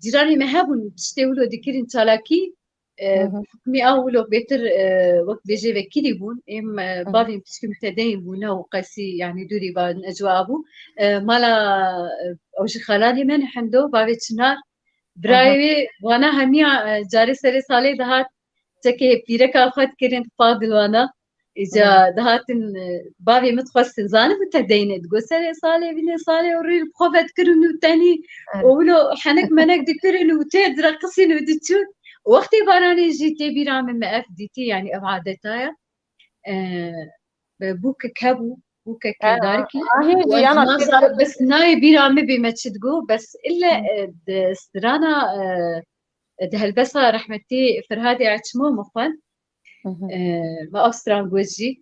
cîranê me hebûn, tiştê wilo dikirin çalakî. E, Hı hı. hukmî ew wilo bêtir, e, wek bêjê vekirî bûn. Êm, e, Hı hı. bavên piçkî min tedeyîn bûne û qesî, yanî dûrî ba necwa bû. E, mala, e, ew jî xalanê me ne hendo, bavê Çinar. Birayê Aha. wê wana hemiya, e, carê serê salê dihat, çekê pîreka xwe dikirin, Fadil wana. Îca Aha. dihatin, e, bavê min dixwestin, zanibû te deyne, digot, serê salê, vînê salê û rî li xwe vedikirin û tenî Aha. û wilo henek menek dikirin û tê direqisîn û diçûn. Wextê baranê jî tê bîra min, me ev dîtî, yanî ev adeta ye. E, bûkek hebû, bûkek Ha, darikî. ha, hîn Û ez jiyana nazar, bes nayê bîra min bê me çi digo, bes ille, Hı. e, di strana, e, di helbesa rehmetî Ferhadê Açmo min xwend. Hı hı. E, me ev stran got jî.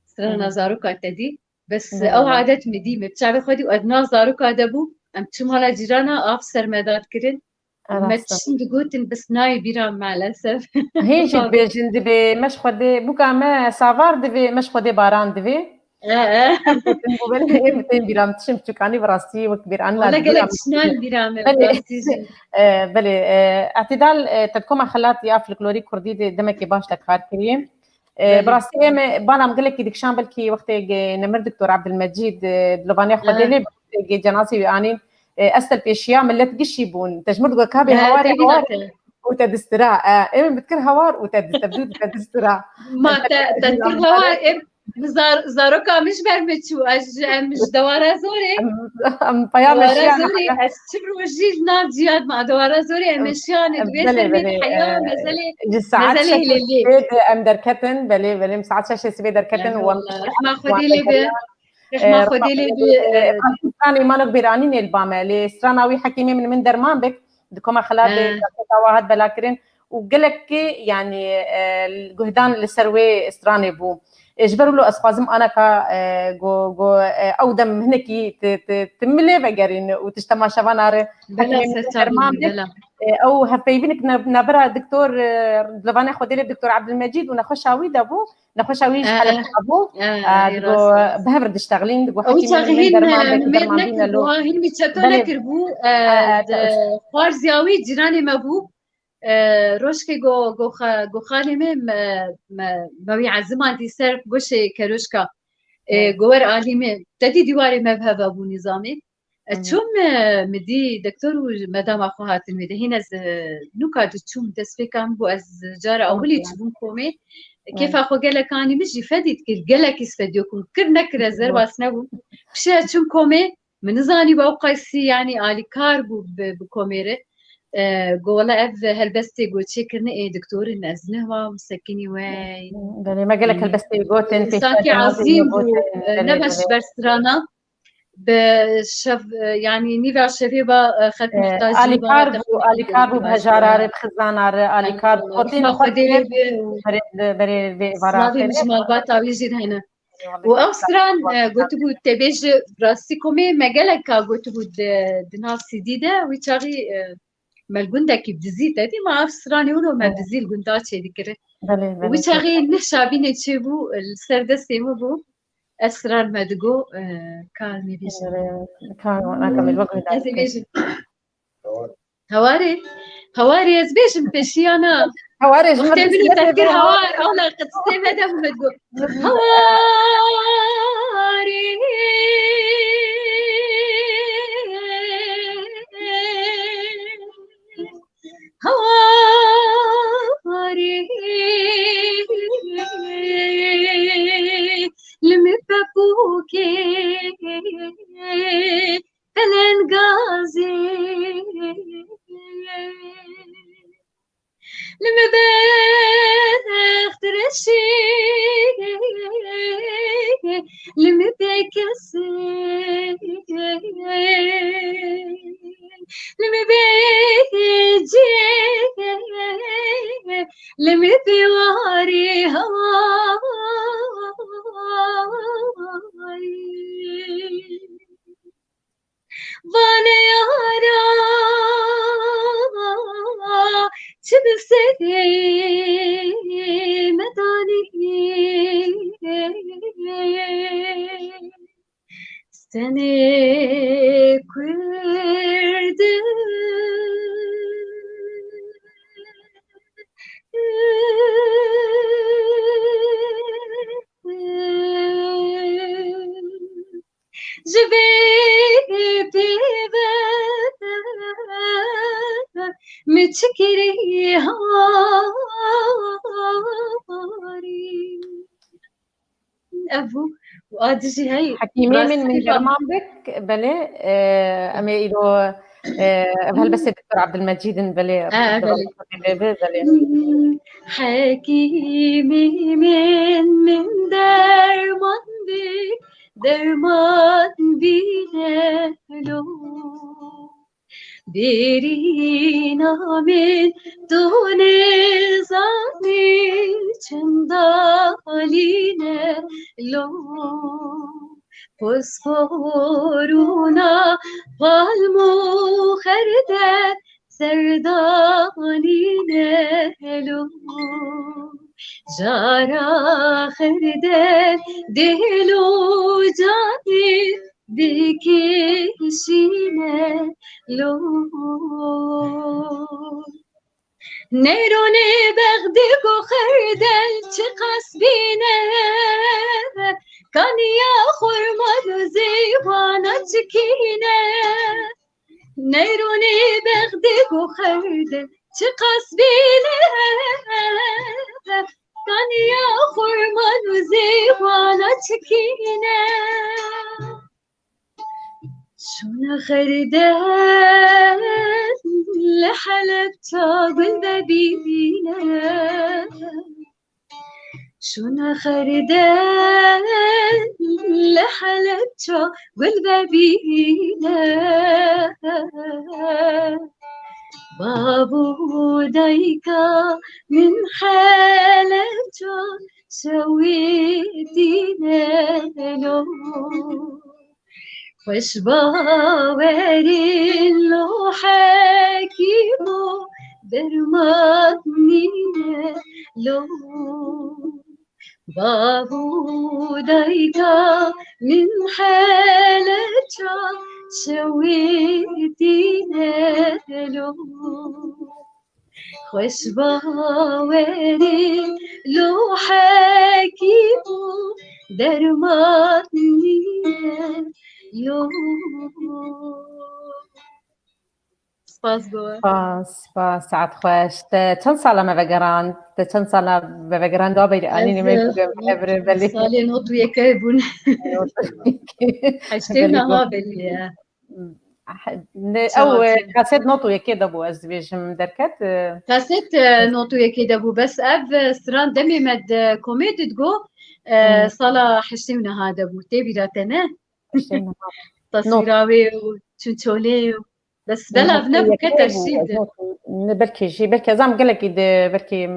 Strana Hı hı. zaroka te dî. Bes Hı hı. ew adet min dî, me bi çavê xwe dî û ev nav zaroka de bû. Em çû mala cîrana, av ser me dad kirin. Rast e. Me tiştin digotin, bes nayê bîra maalesef. Hîn jî dibêjin, dibê me ji Xwedê, bûka me savar divê, me ji Xwedê baran divê. E, e. Em gotin bû, belê, ê bi tên bîra min tiştin biçûkanî bi rastî wek bîranina Wala gelek tişt nayên bîra me, bi Belê. rastî jî. E, belê, e, Etîdal, e, te di koma xelat ya folklorî kurdî de demekê baş te kar kiriye. E, Belê. bi rastî em, e, bana em gelekî dikişan, belkî wextê ge nemir Doktor Abdulmecîd, e, di lovaniya Xwedê Aha. lê, wextê ge cenazê wî anîn, e, ez te pêşiya millet gişî bûn. Te ji mir digot, "Ka bê He, hawar, te hawar." bîra te. Û te distira. E, em bit kir hawar û te dist-, te dû, te distira. Ma Em te, te te kir hawar, em, zar-, zaroka min ji ber min çû. Ez ji, em ji dewara zorê. Em, em peyamê Dewara şiyan zorê, haya. Ez çi rojî li nav ciya de ma dewara zorê, em Em, şiyanê em, di wê belê, sermê de belê, heya e, mezelê, ji saet mezelê şeş hilelê. sibê de em derketin, belê, belê, em saet şeş sibê derketin û em Eyvallah. Rehma Xwedê lê be. Rehma E, Xwedê lê be, e, e, Xwedê lê be. Stranê mano bêranînê li ba me. Lê strana wî Hekîmê min, min derman bik. Di koma xelatê He. derketa wa hat bela kirin. û gelekî, yanî, e, guhdan li ser wê stranê bû. E, ji ber wilo ez xwazim anaka, e, go, go, e, ew dem hinekî ti, ti, ti milê vegerîn û tişt temaşevan are. Bela, Hekîmê ser çavê derman min, bê. Bela. E, ew hevpeyvînik ne-, navbera doktor, e, Dilovanê Xwedê lê doktor Abdülmecîd û nexweşa wî de bû. Nexweşa wî ji E, e. Helepa bû. E, E, e, digo, rast e. Bi hev re diştexlîn, digo Ew hekîmê çaxî min hîn, derman e, bike, min mêr derman bîne nekir, lo. Wiha hîn wî çeto Belê. Nekir bû, e, E, e, de, xwarzîya wî cîranê me bû. E, rojkê go, go xa-, go xalê me, me, me, me wî ezimandî ser goşê keroşka. E, Evet. Go wer alî me. Te dî dîwarê me bi heva bû nîzamê. E, Hı hı. Çûm, e, mi dî doktor û medama xwe hatin wê de. Hîn ez, e, nûka diçûm destpêka min bû, ez cara Tamam, ewilî tamam. Çûbûm komê. E, Evet. Kêfa xwe gelek anî min jî fedî dikir. Gelekî spediyo kum kir nekir ez Hı. Derbas nebûm. Pişê çûm komê, min nizanî bi ew qeysî, yanî alîkar bû bi, bi komê re. E, go wela ev helbestê go çêkirine ê doktorin ez nehwa û sekinî wey. Belê, me gelek Hı. Helbestê gotin, pêşiya Sankî cemaatê ezîm bû, gotin. E, Belê, ne beş belê. Ber strana. Bi şev, e, yanî nîva şevê ba, e, xelk E, muhtacî alîkar bû, alîkar bû, bi hejarare, bi xizanare, alîkar bû. Xotîn Xwedê lê bê û berê, berê vê vara slavê min ji malbata wî jî hene. Eyvallah. Û ew stran, e, gotibû, te bêje rastî komê me gelek ka gotibû di, di nav C D de, wî çaxî, e, me li gundekî bi dizî te dî, ma ev stranê wilo me Evet. Dizî li gunda çêdikire. Belê, Û belê, wî çaxî neh şabînê çêbû, e, li ser destê min bû. Ez sirar me digo, e, kar nivîşim. Kar wana kamil bak. Ez ê bêjim. Hewarê, hewarê ez bêjim peşiyana. Hewarê ji Te min tefkir hewar, awla qitsê me de min digo. Hewarê. Hewarê li min pepûkê pelengazê. Li min bext reşî, li min bêkesê, li min bêcê, li min bêwarê hay. Vanê yara, çi bi serê me danî. Stenê kurd. Ji vê pê ve min çi kirî harî. Ev bû. Û a dijî hey. Hekîmê min, min derman bik, belê, e, em ê îro, e, ev helbestê doktor Abdülmecîd in, belê, e, belê. Belê. Hekîmê min, min derman bik, derman bîne lo. Bêrîna min tu nêzanî çinda lîne lo. Fosforûna palm û xerdel serdanîne lo. Jara xerdel dêl û canî dikişîne lo. Neyronê bexdî ku xerdel çiqas bîne, kaniya xurma dozê wana çikîne. Neyronê bexdî ku xerdel çiqas bîne, kaniya xurma dozê wana çikîne. Şûna xerdel li Helebça gul vebîne. Şûna xerdel li Helebça gul vebîne. Bav û dayika min heleca şewitîne lo. Xweş bawerîn lo hekîmo derman nîne lo. Bav û dayika min heleca şewitîne lo. Xweş bawerî lo hekîm û derman nîne lo. Spas Bawer. Spas, spas, saet xweş. Te çend sala me vegerand? Te çend sala me vegerand? Wa beyri anî nî me kudem evre belê. Salê not û yekê bûn. Heştê Belê niha bû. Belê ye. Ne, ew, e, kaset not û yekê de bû, ez dibêjim derket, e. Kaset, e, not û yekê de bû, bes ev, e, stran demê me di komê de digo, e, Hmm. sala heştê û niha de bû. Tê bîra te ne? Heştê û niha. Taswîra wê û çûn çolê û bes belav nebû, ket erşîv de. Ne, belkî jî, belkî ez am gelekî di, belkî,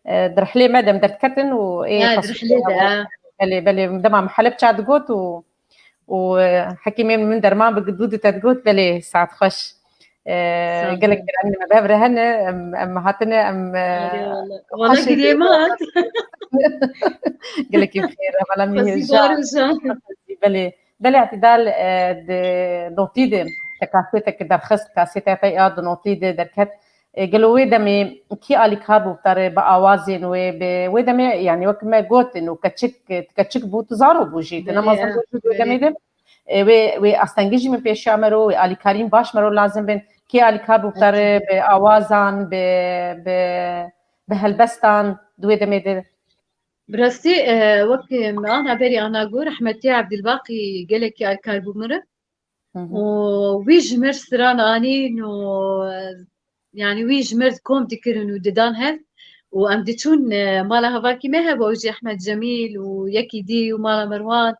e, di rihlê me de em derdiketin û ê Ha, di taswîra rihlê de, wê. Ha. Belê, belê, dema min Helebça digot û û, e, hekîmê min derman bi dû dû te digot, belê, saet xweş. E, Sağ gelek ol. Giranî me bi hev re hene, em, em hatine, em, e, Eyvallah. Wala xweş giriyê me hat. Gelekî bi xêr, hevala min Xwezî hêja. Bar û jan. Belê, belê Îtidal, e, di notî de, te kasêtek derxist, kasêta te ya di notî de derket. E, gelo wê demê kî alîkar bû bi te re, bi awazên wê, bi wê demê, yanî wek me gotin û keçik, keçik bû, tu zaro bû jî, tu ne Belê, mezin bû jî wê belê. Demê de. E, wê, wê astengî jî min pêşiya me ro, wê alîkarîn baş me ro lazim bin. Kî alîkar bû bi te re, Ekîd. Bi awazan, bi, bi, bi helbestan, di wê demê de? Bi rastî, e, wek me ana berî ana got, rehmetî Evdilbaqî gelekî alîkar bû min re. Hı hı. Û wî ji mir stran anîn û, yanî wî ji mir kom dikirin û didan hev. Û em diçûn, e, mala hevakî me hebû, ew jî Ehmed Cemîl û yekî dî û mala Merwan.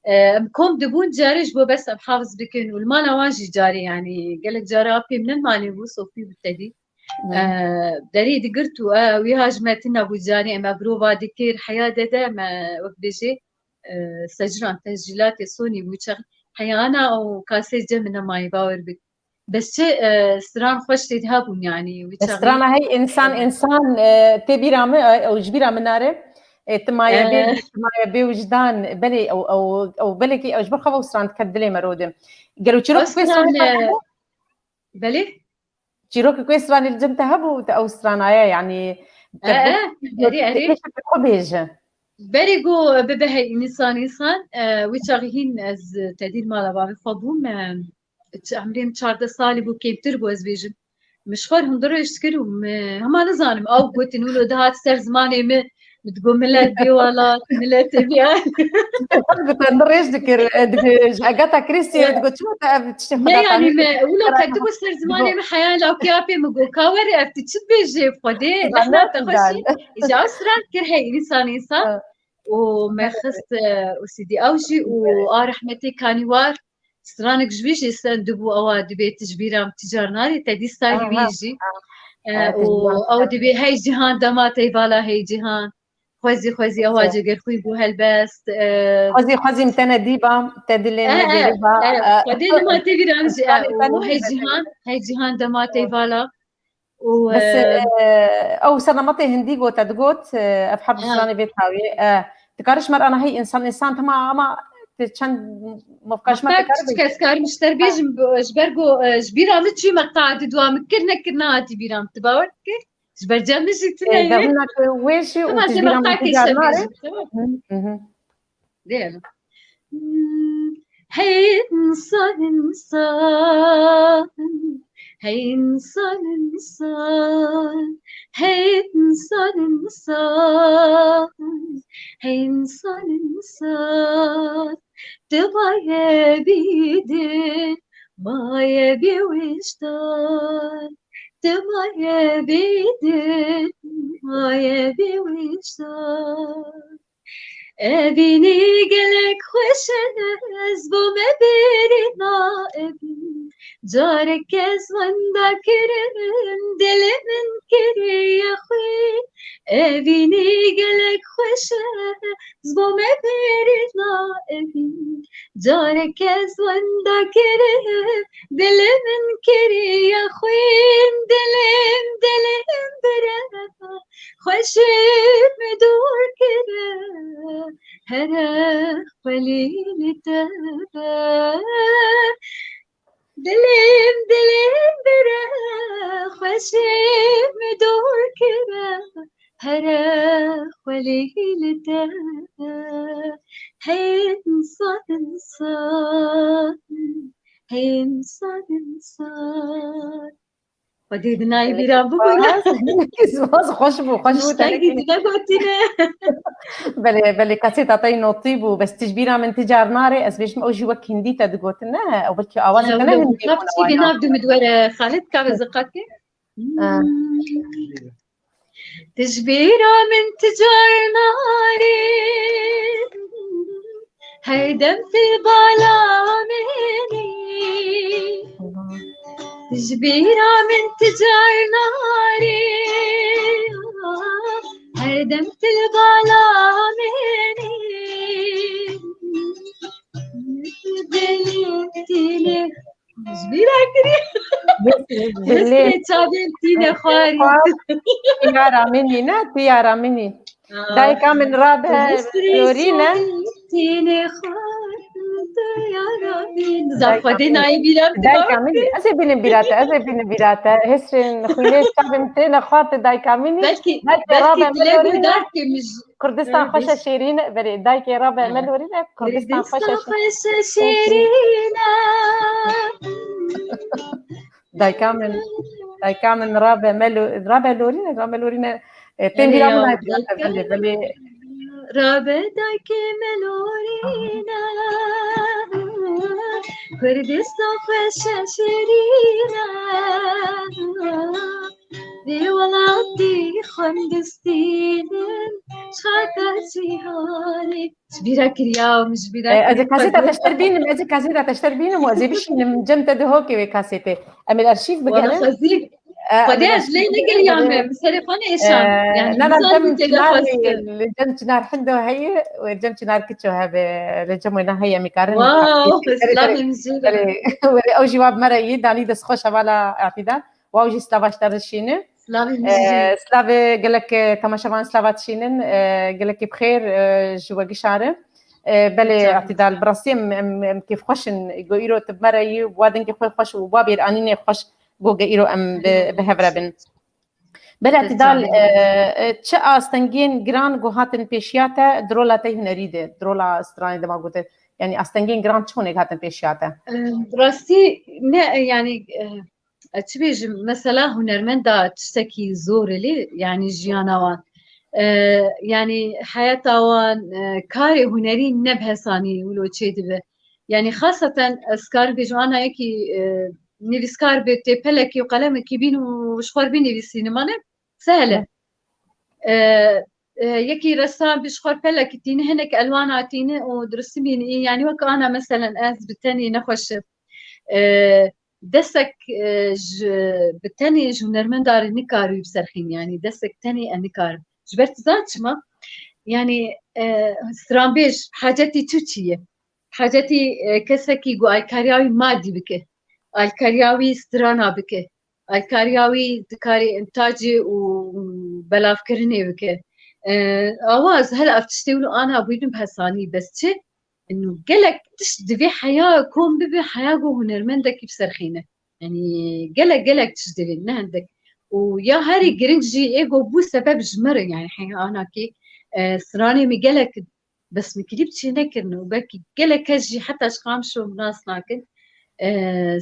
E, em kom dibûn, carê ji bo bes em hafiz bikin û li mala wan jî carê, yanî gelek cara apê min malê bû, Sofî bû tedî. Hı. E, derî digirt û, e, wî ha ji me tune bû, carê em ev rova dikir, heya dede me wek bêjê, e, secran, tescîlatê sonî bû çax heyana û kasê cem min nemayî, bawer bik. Bes çi, e, stran xweş tê de hebûn, yanî, wî çaxî. Strana hey însan, e, însan, e, tê bîra min, e, ew ji bîra min nare. E, tu maye bê, e, tu maye bê wijdan, belê, ew, ew, ew, belekî ew ji ber xwe ew stran diket dilê me rode. Gelo çîrok wê stran, e, belê? Çîrokek wê stranê li cem te hebû, te ew stranaye, yanî, te, e, erê, erê. Xwe bêje. Berê got bibe hey însan însan, e, wî çaxî hîn ez tedî li mala bavê xwe bûm, e, çi emrê min çardeh salî bû, kêmtir bû, ez bêjim. Min ji xwe re hundir rêj dikir û min hema nizanim, ew gotin wilo dihat ser zimanê min, Digo milet bê welat, miletê bê. Bi te rêj dikir, e, dibe ji Agatha Christie, e, digo çima te ev tiştê xwe ne, yanî me wilo ketibû ser zimanê min, heya lawkê apê min got, ka were ev tu çi dibêjê Xwedê, lehna te xweş e. Îca stran kir hey însan însan. Û me xist, e, û C D ew jî û a rehmetê Kanîwar. Stranek ji wî jî stendibû, ewa dibê tu ji bîra min, tu car narê, te dî starî wî jî. E, û ew dibê hey cihan dema tey vala hey cihan. Xwezî, xwezî, ewa cegerxwî bû helbest. E, xwezî, xwezî min te nedîba, te dilê, e, me, e, gerîba, e, e, Xwedê nima tê bîra min jî, e, û hey cihan, hey cihan dema tey vala. Û, bes, e, e, ew sernematê hindî got, te digot, e, ev heb stranê vê tawî, e, dikare ji me re ana hey însan, însan tema ama tu çend mofka ji me mofka dikare çi kes karim ji te re bêjim, ji ber ku, e, ji bîra min çû meqta di dua min kir, nekir, nehatî bîra min. Tu bawer dikir? Ji ber cem min jî tune ye. Wê jî û tu ji bîra min jî nare. Diyelim. Hey insan insan, hey insan insan, hey insan insan, hey insan insan. Tu maye bî dil, maye bî wijdan. Tu maye bî dil, maye bî wijdan. Evînî gelek xweş e, ez bo me bêrîna evîn. Carek ez wenda kirim, dilê min kiriye xwîn. Evînî gelek xweş e, ez bo me bêrîna evîn. Carek ez wenda kirim, dilê min kiriye xwîn. Dilê min, dilê min bire, xweşî min dûr kire, here xwelî li te be. Dilê min, dilê min bire, xweşî min dûr kire, here xwelî li te be. Hey insan, insan, hey insan, insan. Xwedê di nayê bîra bibûne. Spas, spas, xweş bû, xweş bû. Tiştekî di negotîne. Belê, belê, kasêta te yî notî bû, bes tu ji bîra min ti car nare, ez bêjim ew jî wek hindî te digotin, ne? Ew belkî awazê te ne hindî bû, çî nav dû min were, Xalid, ka vê ziqakê. Ti ji bîra min ti car narî, her dem tu bala min î. Ji bîra min ti car narî, her dem tu bala min î. Dilê Ji bîra kiriye. Dilê çavên tîne xwarî. Tiyara min î, ne? Tiyara min î. Dayka min rabe lorîne. Tîne xwarî, tiyara min. Zaf xwedê nayê bîra min. Dayka min î. Ez ê bînim bîra te, ez ê bînim bîra te. Hêsrên xwînê çavên têne xwarî dayka min î. Belkî, belkî dilê guhdar kê min ji Kurdistan xweş e şêrîn e. Berê, dayke rabe me lorîne, Kurdistan xweş e şêrîn e. Dayka min, dayka min rabe me lo-, rabe lorîne, rabe lorîne. E, tên bîra min e, belê, belê. Rabe dayke me lorîne, Kurdistan xweş e şêrîn e. Vê welatî xwendistînin, şata cîhanê. Ji bîra kiriya, min ji bîra kiriya. Ez ê kasêta te ji te bînim, ez ê kasêta te ji te bînim û ez ê bişînim cem te di hokê wê kasêtê. Em ê arşîv bigerin. Xwedê ez lê negeriya me, bi serê xwe neêşan. Yani, na, na, cem Çinar, li cem Çinar Hindo heye û cem Çinar Kiço hebe, li cem wêna heye, em ê karin. Wow, slavê min jê re. Were, ew jî wa bi me re yî, danî dest xweş hevala Atîdan. Waw jî slava ji te re dişîne. Slavê min jî. Slavê gelek, e, temaşevan slava dişînin. E, gelekî bi xêr, e, ji we gişa re. E, belê Atîdal, bi rastî em, em, em kêfxweş in. Go îro tu bi me re yî, wa dengê xwe xweş û wa bêranînê xweş, go ge îro em bi, bi hev re bin. Belê Atîdal, e, e, çi astengên giran go hatin pêşiya te, di rola te hunerî de, di rola stranê dema gote, yanî astengên giran çi honek hatin pêşiya te? E, bi rastî ne, e, yanî, e, ez çi bêjim, mesela hunermenda tiştekî zor e lê, yanî jiyana wan. E, yanî heyata wan, e, karê hunerî ne bi hesanî wilo çêdibe. Yanî xaseten ez karim bêjim, ana yekî, e, nivîskar bi tê pelekî û qelemekî bîn û ji xwe re binivîsînim, mane sehel e. E, e, yekî ressam bi ji xwe re pelekî tîne, hinek elwana tîne û diristî bînî. Yanî wek ana meselen ez bi tenê nexweş im. E, destek, e, ji, bi tenê ji hunermenda re nikarî biserxînî, yanî destek tenê ez nikarim. Ji ber tu zan çima? Yanî, e, stranbêj hacetî tu çi ye? Hacetî, e, kesekî ku alîkariya wî madî bike, alîkariya wî strana bike, alîkariya wî dikarê întacê û belavkirinê bike. E, awa ez hela ev tiştê wilo ana bûyînim bi hesanî, bes çi? Ino gelek tişt divê heya kom bibe, heya ku hunermendekî biserxîne. Yanî gelek, gelek tişt divê, ne hindek. Û ya herî giring jî ê ku bû sebeb ji min re, yanî heya anakî, e, stranê min gelek bes min klîp çê nekirin û belkî gelek kes jî heta ji Qamişlo min nas nakin. E,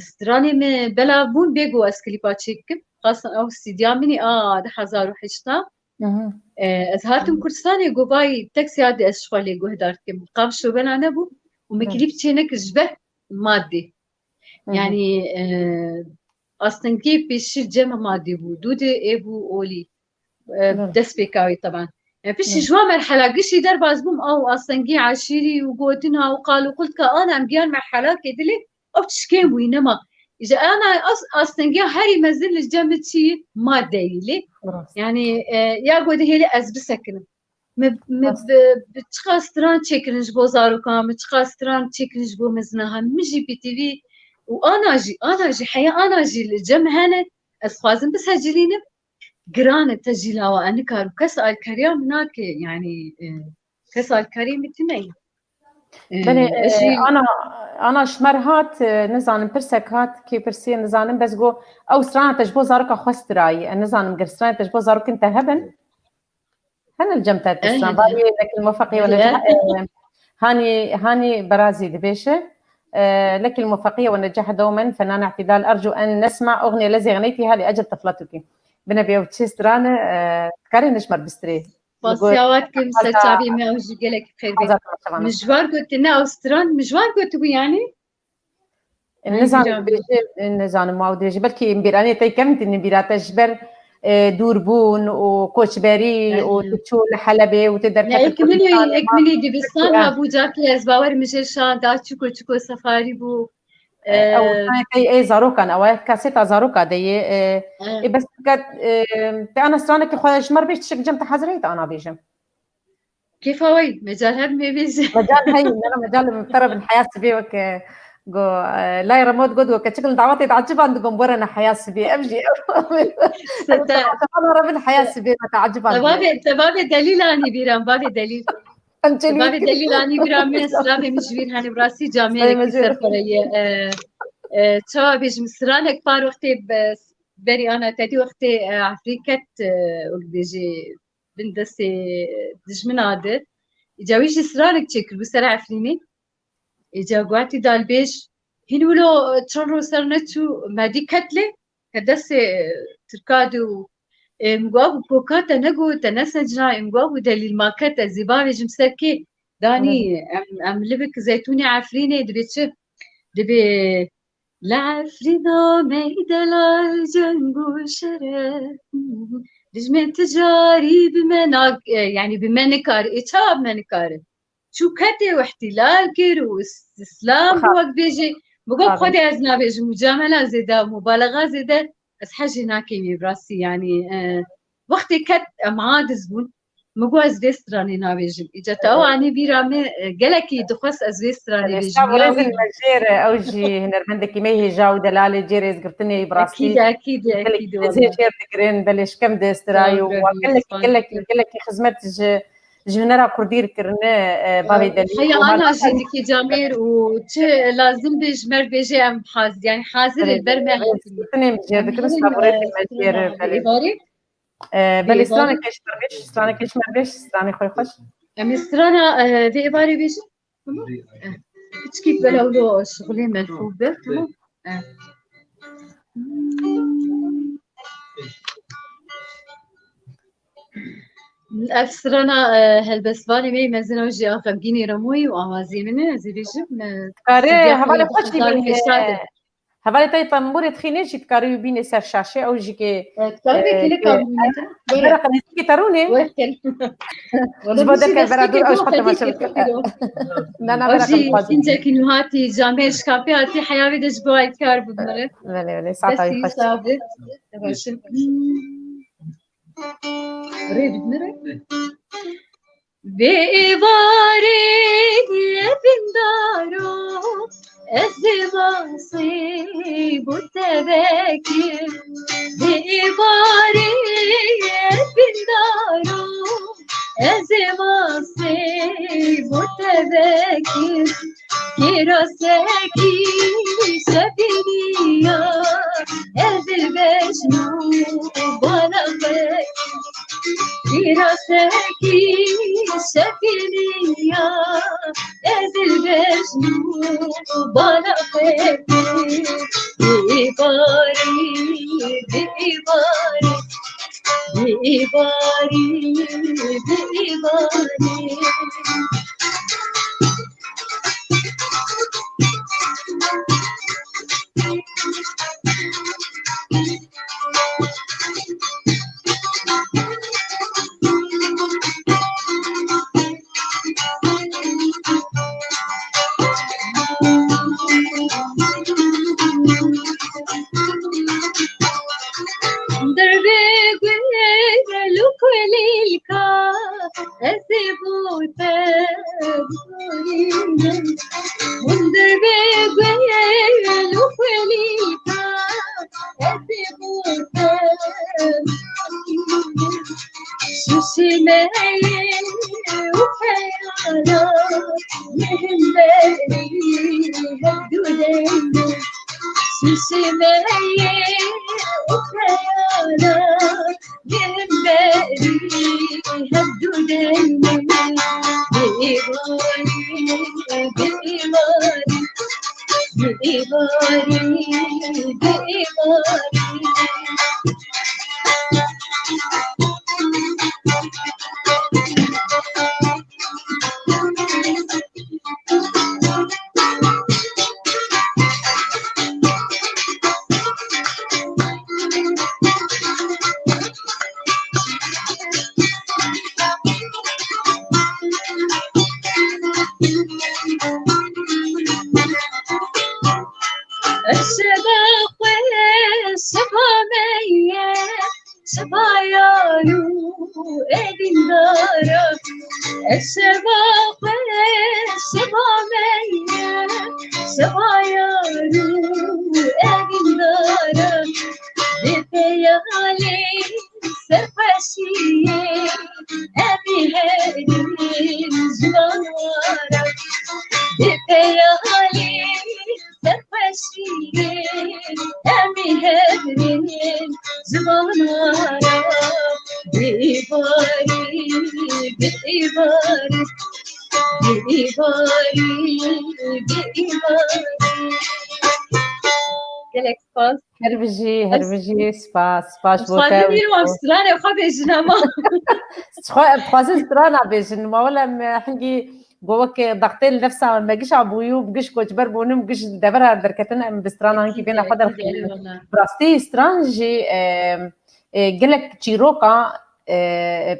stranê min belav bûn bê ku ez klîpa çê bikim. Xasan ew stîdya min î, a, du hezar û heşta. E, ez hatim Kurdistanê, govayî teksiya de ez ji xwe lê guhdar dikim. Qamişlo bela nebû û min klîp çê nekir ji ber madê. Yanî, e, astengê pêşî cem madê bû. Dû de ê bû olî. E, destpêka wî teban. E, piştî ji wan merhela giştî derbas bûm, ew astengî eşîrî û gotina û qal û qultka ana em giyan merhelakê dilê, ew tişkên bûyî nema. Ji ana as-, astengiya herî mezin li cem min çi ye? Madeyî lê. Rast. Yani, e, ya ku dihêlê ez bisekinim. Min, min Rast. bi, bi çiqas stran çêkirin ji bo zarokan, min çiqas stran çêkirin ji bo mezina. Ha, min jî B T V û ana jî, ana jî, heya ana jî li cem hene. Ez xwazim bisecilînim. Giran e tecîla wa, e nikar û kes alkariya min nake, yani, e, kes alkariyê min tune ye. E, Belê, ez jî e, ana, ana ji me re hat, e, nizanim pirsek hat, kê pirsî nizanim, bes got, ew strana te ji bo zaroka xwe stirayî, e, nizanim ger stranê te ji bo zarokên te hebin, hene li cem te Eh, tiştan, eh, variyê lekil muwefeqî we eh, necah, eh. e, hanî, hanî berazî dibêje, e, lekil muwefeqî we necah dewmen, fenan îtidal, ercu en nesma uxniye lezî xeneytî halî ecel tiflatuki. Binebê ew çi strane, e, dikarê ne ji me re bistirê. Pasiya we dikim ser çavê me, ew jî gelek xêr be. Mijwar gotine ew stran, mijwar gotibû yani? Nizanim, dibêje, nizanim, ma dibêje. Belkî em bîranê te kem tînin bîra te ji ber, e, dûrbûn û koçberî û tu çû li Helebê û tu derketî Kurdistan. Ek minî dibistan ha bû carkê ez bawer min jê şa da çiko çiko sefarî bû. Ew, e, te ê zarokan, ew ê kaseta zaroka de yê, e, e, bes ket, e, te ana stranekî xwe ji me re bêj, tiştek cem te hazir heye te ana bêjim. Kêfa wey, mecal hebin bêje. Mecal heye, nana mecal min te re bin heya sibê weke go, e, lay remot got, go keçik li dawetê de eciban digon bore ne heya sibê, ev jî ev. Sete. Te re bin heya sibê me te eciban. Te bavê, te bavê delîl anî bîran, bavê delîl. Em çelî Bavê delîl anî bîra me, silavê min ji wîr henî bi rastî camêrekî ser xwe re ye. E, e, çawa bêjim, stranek par wextê be-, berî ana tedî wextê, e, Efrîket, e, wek dibêjê, bin destê dijmina di. Îca wî jî stranek çêkiribû ser Efrînê. Îca guhatî dalbêj, hîn wilo çend roj ser neçû, me dî ket lê, ke destê Tirka di û, ê, min got, "Abû koka te negot, te nesencina?" Ê, min got, "Abû delîl ma ket, ez ê bavêjim ser kê?" Danî, em, em li bik zeytûnê Efrînê dibê çi? Dibê, "Li Efrîna meydelal ceng û şere, dijmin ti carî bi me nak-, e, yani bi me nikare." Ê, çawa bi me nikare? Çû ketê û îhtîlal kir û is-, îslam bû, wek bêjê. Min got, "Xwedê ez nabêjim, mûcamela zêde, mubalexa zêde ez hejê nakim, bi rastî, yani, e, wextê ket em aciz bûn." Min got, "Ez vê stranê nabêjim." Îca te ew anî bîra min, e, gelekî dixwest ez vê stranê bêjim. Stab û rêzin me jê re, ew jî hunermendekî me hêja û delalê cê rêzgirtinê, bi rastî. Ekîd, ekîd, ekîd, wele. Ez ê jê re digirin, belê şikem di strayê û gelekî, gelekî, gelekî xizmet ji ji hunera kurdî kirine, e, bavê delî. Heya ana jî dikî camêr û çi lazim be ji me re bêje, em hazir, yani hazir li ber me hatin. Rêzgirtinê min jê dikirin, saborêtê me jê re, belê. E, belê stranekê ji me re bêj, stranekê ji me re bêj, stranê xwe xweş. Em ê strana, e, vê êvarê bêjin. Tamam. E, piçkî bela wilo şixulê me xwe be, tamam. E. Ev strana, e, helbestvanê me yê mezin ew jî a xemgînê Remoyî û awazê min e, ez ê bêjim, e, Karê hevalê xwe jî bînî, e, hevalê te yê tembûrê dixînê jî dikarî wî bînê ser şaşê, ew jî kê, e, dikarî wê kêleka bînê te. Bera qelîzikê te rûnê. Ji bo derke vera dûr ew ji xwe temaşe bike. Na, na, vera qelîzikê. Kincekî nû hatî, camê şkapê hatî, heya wê de ji bo alkar bimire. Belê, belê, saeta wî xweş. Rê bidin re. Vê êvarê bindaro, ez ê masî bo te vekim. Vê êvarê bindaro, ez ê masî bo te vekim. Kêrasekî şefîniya, ez ê bejno bala xwe. Kêrasekî şefîniya, ez ê bejno bala xwe. Bê êvarî, bê êvarî. Bê êvarî, bê êvarî. Simeyê û xeyala yên berî hevdu demê. Bêvarî, bêvarî, bêvarî, bêvarî. Eşedeqê siba me ye, siba yar û ê dîndara. Eşedeqê siba me ye, siba yar û ê dîndara. Bi peyalê serxweşiyê em ê herin ziwana. Bi peyalê serxweşiyê em ê herin ziwana. Bêvarî, bêvarî, bêvarî, bêvarî. Gelek spas. Her bijî, her bijî, spas, spas ji bo te. Dixwazim îro em stranê xwe bêjin ama. Xwe, em dixwazin strana bêjin. Ma wele em, eh, hingî go wek daxtê li nefsa me giş abûyî û giş koçber bûn û giş devera derketin, em bi strana hingî bêna xwe derxînin. Bi rastî stran jî, eh, eh, gelek çîroka, eh,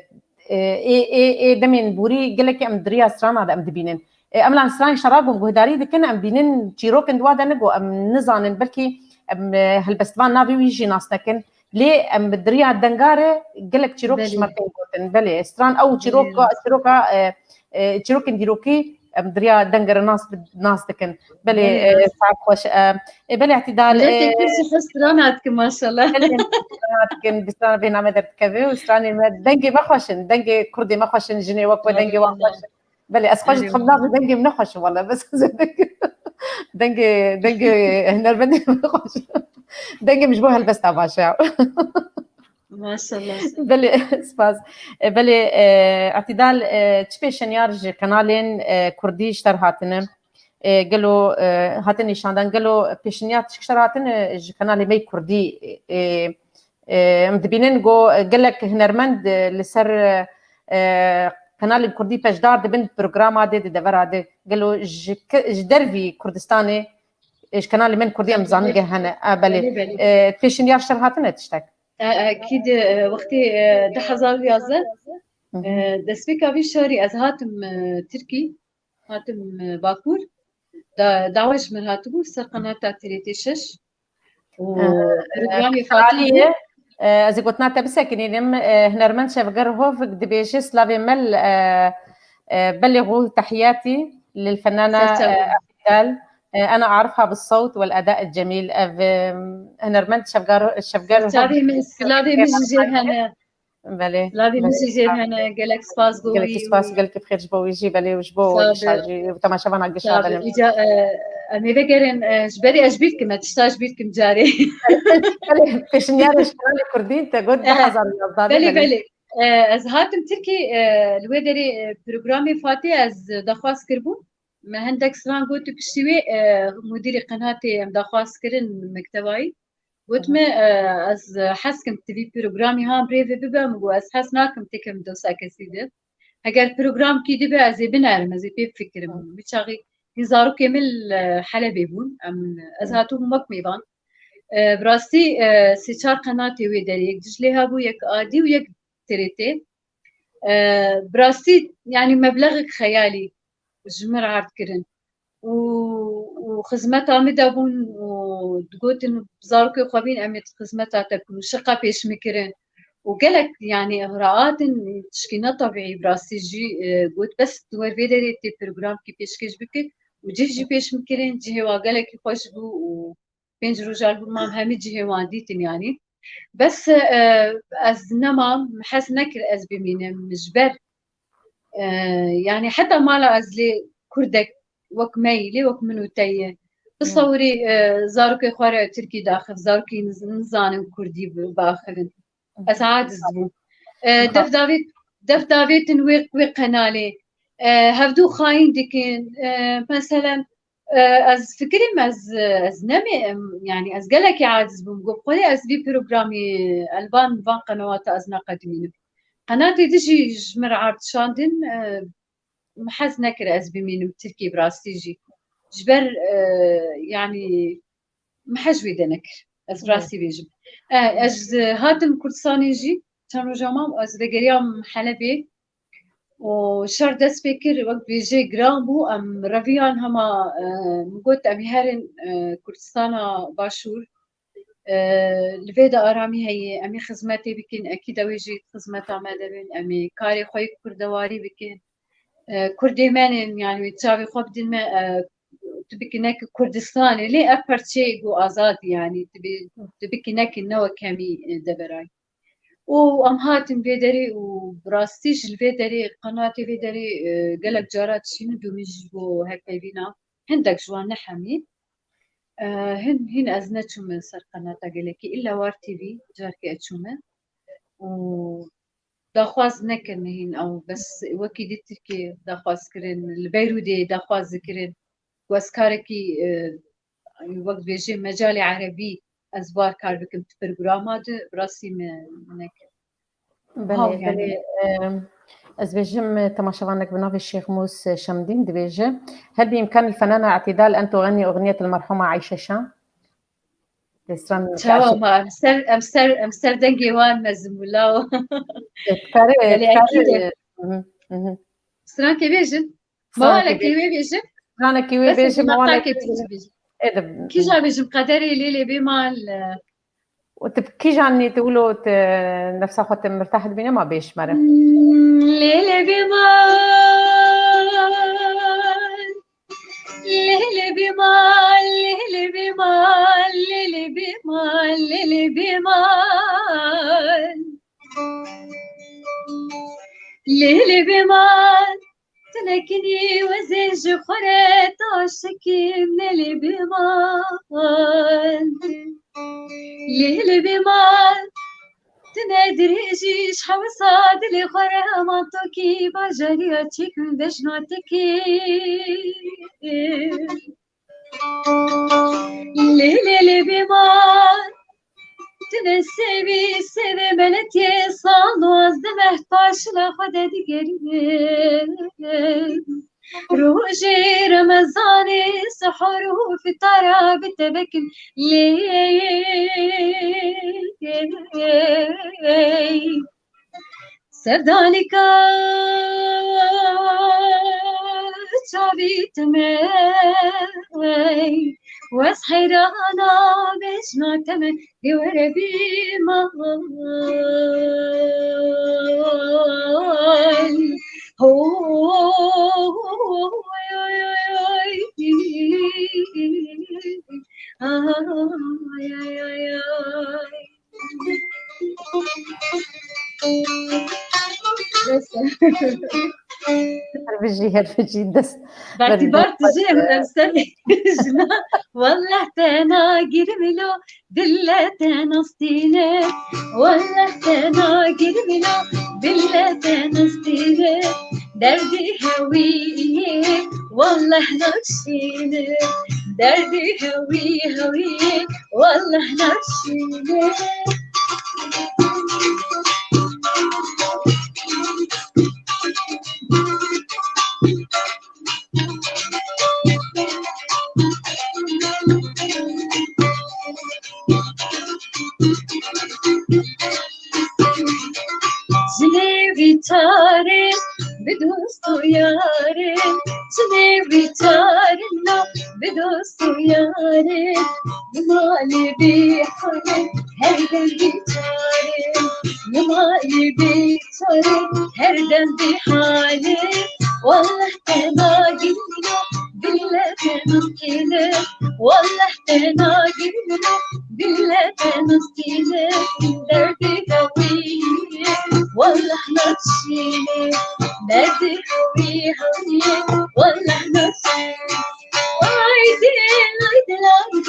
e, ê, ê, ê demên borî gelekî em di riya strana de em dibînin. E, em lan stranên şerab û guhdarî dikin, em bînin çîrokin di wa de nigo, em nizanin, belkî em, e, helbestvan navê wî jî nas nekin. Lê em di riya denga re gelek çîrok ji me tên gotin. Belê, stran ew çîrok, çîroka, e, e, çîrokên dîrokî em di riya dengê re nas, nas dikin. Belê, e, saet xweş. E, e, belê Îtidal, Miletê e, Kurd jî xwe strana dikin, maşallah. Belê, strana dikin, bi strana bêhna me derdikeve û stranê me, dengê me xweş in, dengê Kurdê me xweş in, jinê wek we dengê wan xweş in. Belê, ez xwe jî dixwim navê dengê min ne xweş in, wele, bes dengê, dengê hunermendê min xweş in. Dengê min ji bo helbesta baş e. Maşallah. Belê, spas. E, belê, e, Îtidal, e, çi pêşenyar ji kanalên, e, kurdî ji te re hatine? E, gelo, e, hatin nîşandan, gelo pêşenyar tişt ji te re hatine ji kanalê me yê kurdî? E, e, em dibînin go gelek hunermend, e, li ser, e, kanalên kurdî beşdar dibin programa de di devera de. Gelo ji ke-, ji dervî Kurdistanê, e, ji kanalê me yên kurdî em zanin ge hene. E, belê. Belê, belê. E, pêşenyar ji te re hatine tiştek? E, e, kî di, e, wextê, e, du hezar û yazdeh, Hı hı. e, destpêka vî şerî ez hatim, e, Tirkî, hatim, e, Bakur. Da, dawa ji min hatibû ser qenata T R T şeş. Û, e, programê Fatihê, e, ez ê gotina te bisekinînim, e, hunermend Şevger Hovik dibêje, slavê me li, e, e, belê xwe, tehiyatî lil fennana, e, Îtidal. E, ana arifha bis sewt wel eda el cemîl. Ev, e, hunermend Şevgar, Şevger Hovik. Çavê min, silavê min ji jê hene. Belê. Silavê min jî jê hene, gelek spas bo wî. Gelekî spas, gelekî bi xêr ji bo wî jî, belê, û ji bo gişa jî, û temaşevana gişa, belê. Îca, e, em ê vegerin, e, ji berî ez ji bîr dikim, me tişta ji bîr dikim carê. Belê, pêşinyarê ji kanalê Kurdî te got du hezar û yazdeh, belê, belê. E, ez hatim Tirkî, e, li wê derê, e, programê Fatê ez daxwaz kiribûm. Me hindek stran got û piştî wê, e, mudîrê qenatê em daxwaz kirin mektevayî. Got me, e, ez hez kim ti vî programî han birêve bibe, min got, ez hez nakim têkim dosa kesî de. Heger programkî dibe, ez ê binerim, ez ê pê bifikirim. Wî çaxî hîn zarokê min li Helebê bûn, em, ez hatibûm wek mêvan. E, bi rastî, e, sê çar qenatê wê derê, yek Diclê hebû, yek Adî û yek T R T. E, bi rastî, yanî meblexek xeyalî ji min re erd kirin. û, û xizmeta min de bûn û digotin, zarokê xwe bîn, em ê xizmeta te bikin û şiqa pêş min kirin. Û gelek, yanî, îxraat in, tişkî ne tebîî, bi rastî jî, e, got, bes tu wer vê derê tê programkî pêşkêş bike û cih jî pêş min kirin, cihê wan gelekî xweş bû û pênc roja li vir mam hemî cihê wan dîtin, yanî. Bes, e, ez nemam, min hez nekir ez bimînim, min ji ber, e, yanî heta mala ez lê kurdek wek me yî, lê wek min û te ye. Bisewirî, e, zarokê xwe re tirkî daxiv, zarokî niz-, nizanin kurdî bi-, biaxivin. Ez aciz dibûm. E, def davêt, def davêtin wê, wê qenalê. E, hevdû xayîn dikin. E, meselen, e, ez fikirîm, ez, ez nemê, em, yani ez gelekî aciz bûm. Got, "Xwedê ez vî programî elvan van qenewata ez naqedimînim." Qenatê din jî ji min re ard şandin, e, min hez nekir ez bimînim Tirkiyê bi rastî jî. Ji ber, e, yani, min hez wê de nekir. Ez bi rastî bêjim. E, ez hatim Kurdistanê jî, çend roja mam, ez vegeriyam Helebê û şer dest pê kir, wek bêjê giran bû, em reviyan hema, e, min got, em ê herin, e, Kurdistana Başûr, e, li vê de aramî heye, em ê xizmetê bikin, ekîd ew ê jî xizmeta me de bin, em ê karê xwe yê kurdewarî bikin. E, Kurdê me ne, yani wê çavê xwe bidin me, e, tu bikî nek Kurdistanê, lê ev perçeyê ku azad, yani tu bê, tu bikî nek ne wek hemî, e, deverayî. Û em hatin vê derê û bi rastî jî li vê derê, qenatê vê derê, e, gelek cara dişînin, dû min jî ji bo hevpeyvîna hindek ji wan, ne hemî. E, hin, hîn ez neçûme ser qenata gelekî, illa War T V carekê ez çûme. Û daxwaz nekirine hîn ew, bes wekî dî Tirkiyê daxwaz kirin, li Beyrûdê daxwaz dikirin. Ku ez karekî, e, wek dibêjê mecalê erebî ez bar kar bikim tu programa de, bi rastî min nekir. Belê, Haw yani. Belê, e, ez bêjim, e, temaşevanek bi navê Şêx Mûs, e, Şemdîn dibêje: "هل بإمكان الفنانة اعتدال أن تغني أغنية المرحومة عايشة شان؟" Lê stran Çawa ma em ser, em ser, em ser dengê wan mezin bû law. Dikare, Belê, dikare. Ekîd e. Mhm, mhm. Strankê bêjin. Stranekî Mawalekî wê bêjim. Stranekî wê Bes bêjim, mawalekî bêjim. Ê de- Kîja bêjim qederê lê lê bê mal. Û tu kîjan nî tu wilo tu nefsa xwe tu mirtah dibîne ma bêj mere. Hmm, lê lê bê mal. Lê lê bê mal, lê lê bê mal, lê lê bê mal, lê lê bê mal. Lê lê bê mal. Tinekinî wezên ji xwe re taşekim nelê bêman. Lê lê bêman. Tine dirêjî ji hewsa dilê xwe re eman tokî bajariya çêkim vejna tekê. Lê lê lê bêman. Tine sevî sevê meletiyê sal duwazdeh meh paşila xwe de digerîne. Rojê Remezanê sihor û fitara bi te vekin lê. Sevdanika çavî temey, wez heyrana bejna temey, dê were bî mal. Ho, oy, oy, oy, oy. Ay, ay, ay, ay. Her bijî, her bijî dest. Bertî ber tijî em, em ser jina. Welleh te nagirmilo, dille te nastîne. Welleh te nagirmilo, dille te nastîne. Derdî hewî, welleh naşîne. Derdî hewî, hewî, welleh naşîne. Jinê vî çarê bi dost û yarê, jinê vî çarê bi dost û yarê, bi malê bê xwedê her dem bî çarê, bi malê bê çarê her dem bî halê. Welleh te nagirîne, dille te nastîne. Welleh te nagirîne, dille te nastîne. Derdê hewî, welleh naşîne. Derdê hewî, hewî, welleh naşîne. Ay dil, ay dil.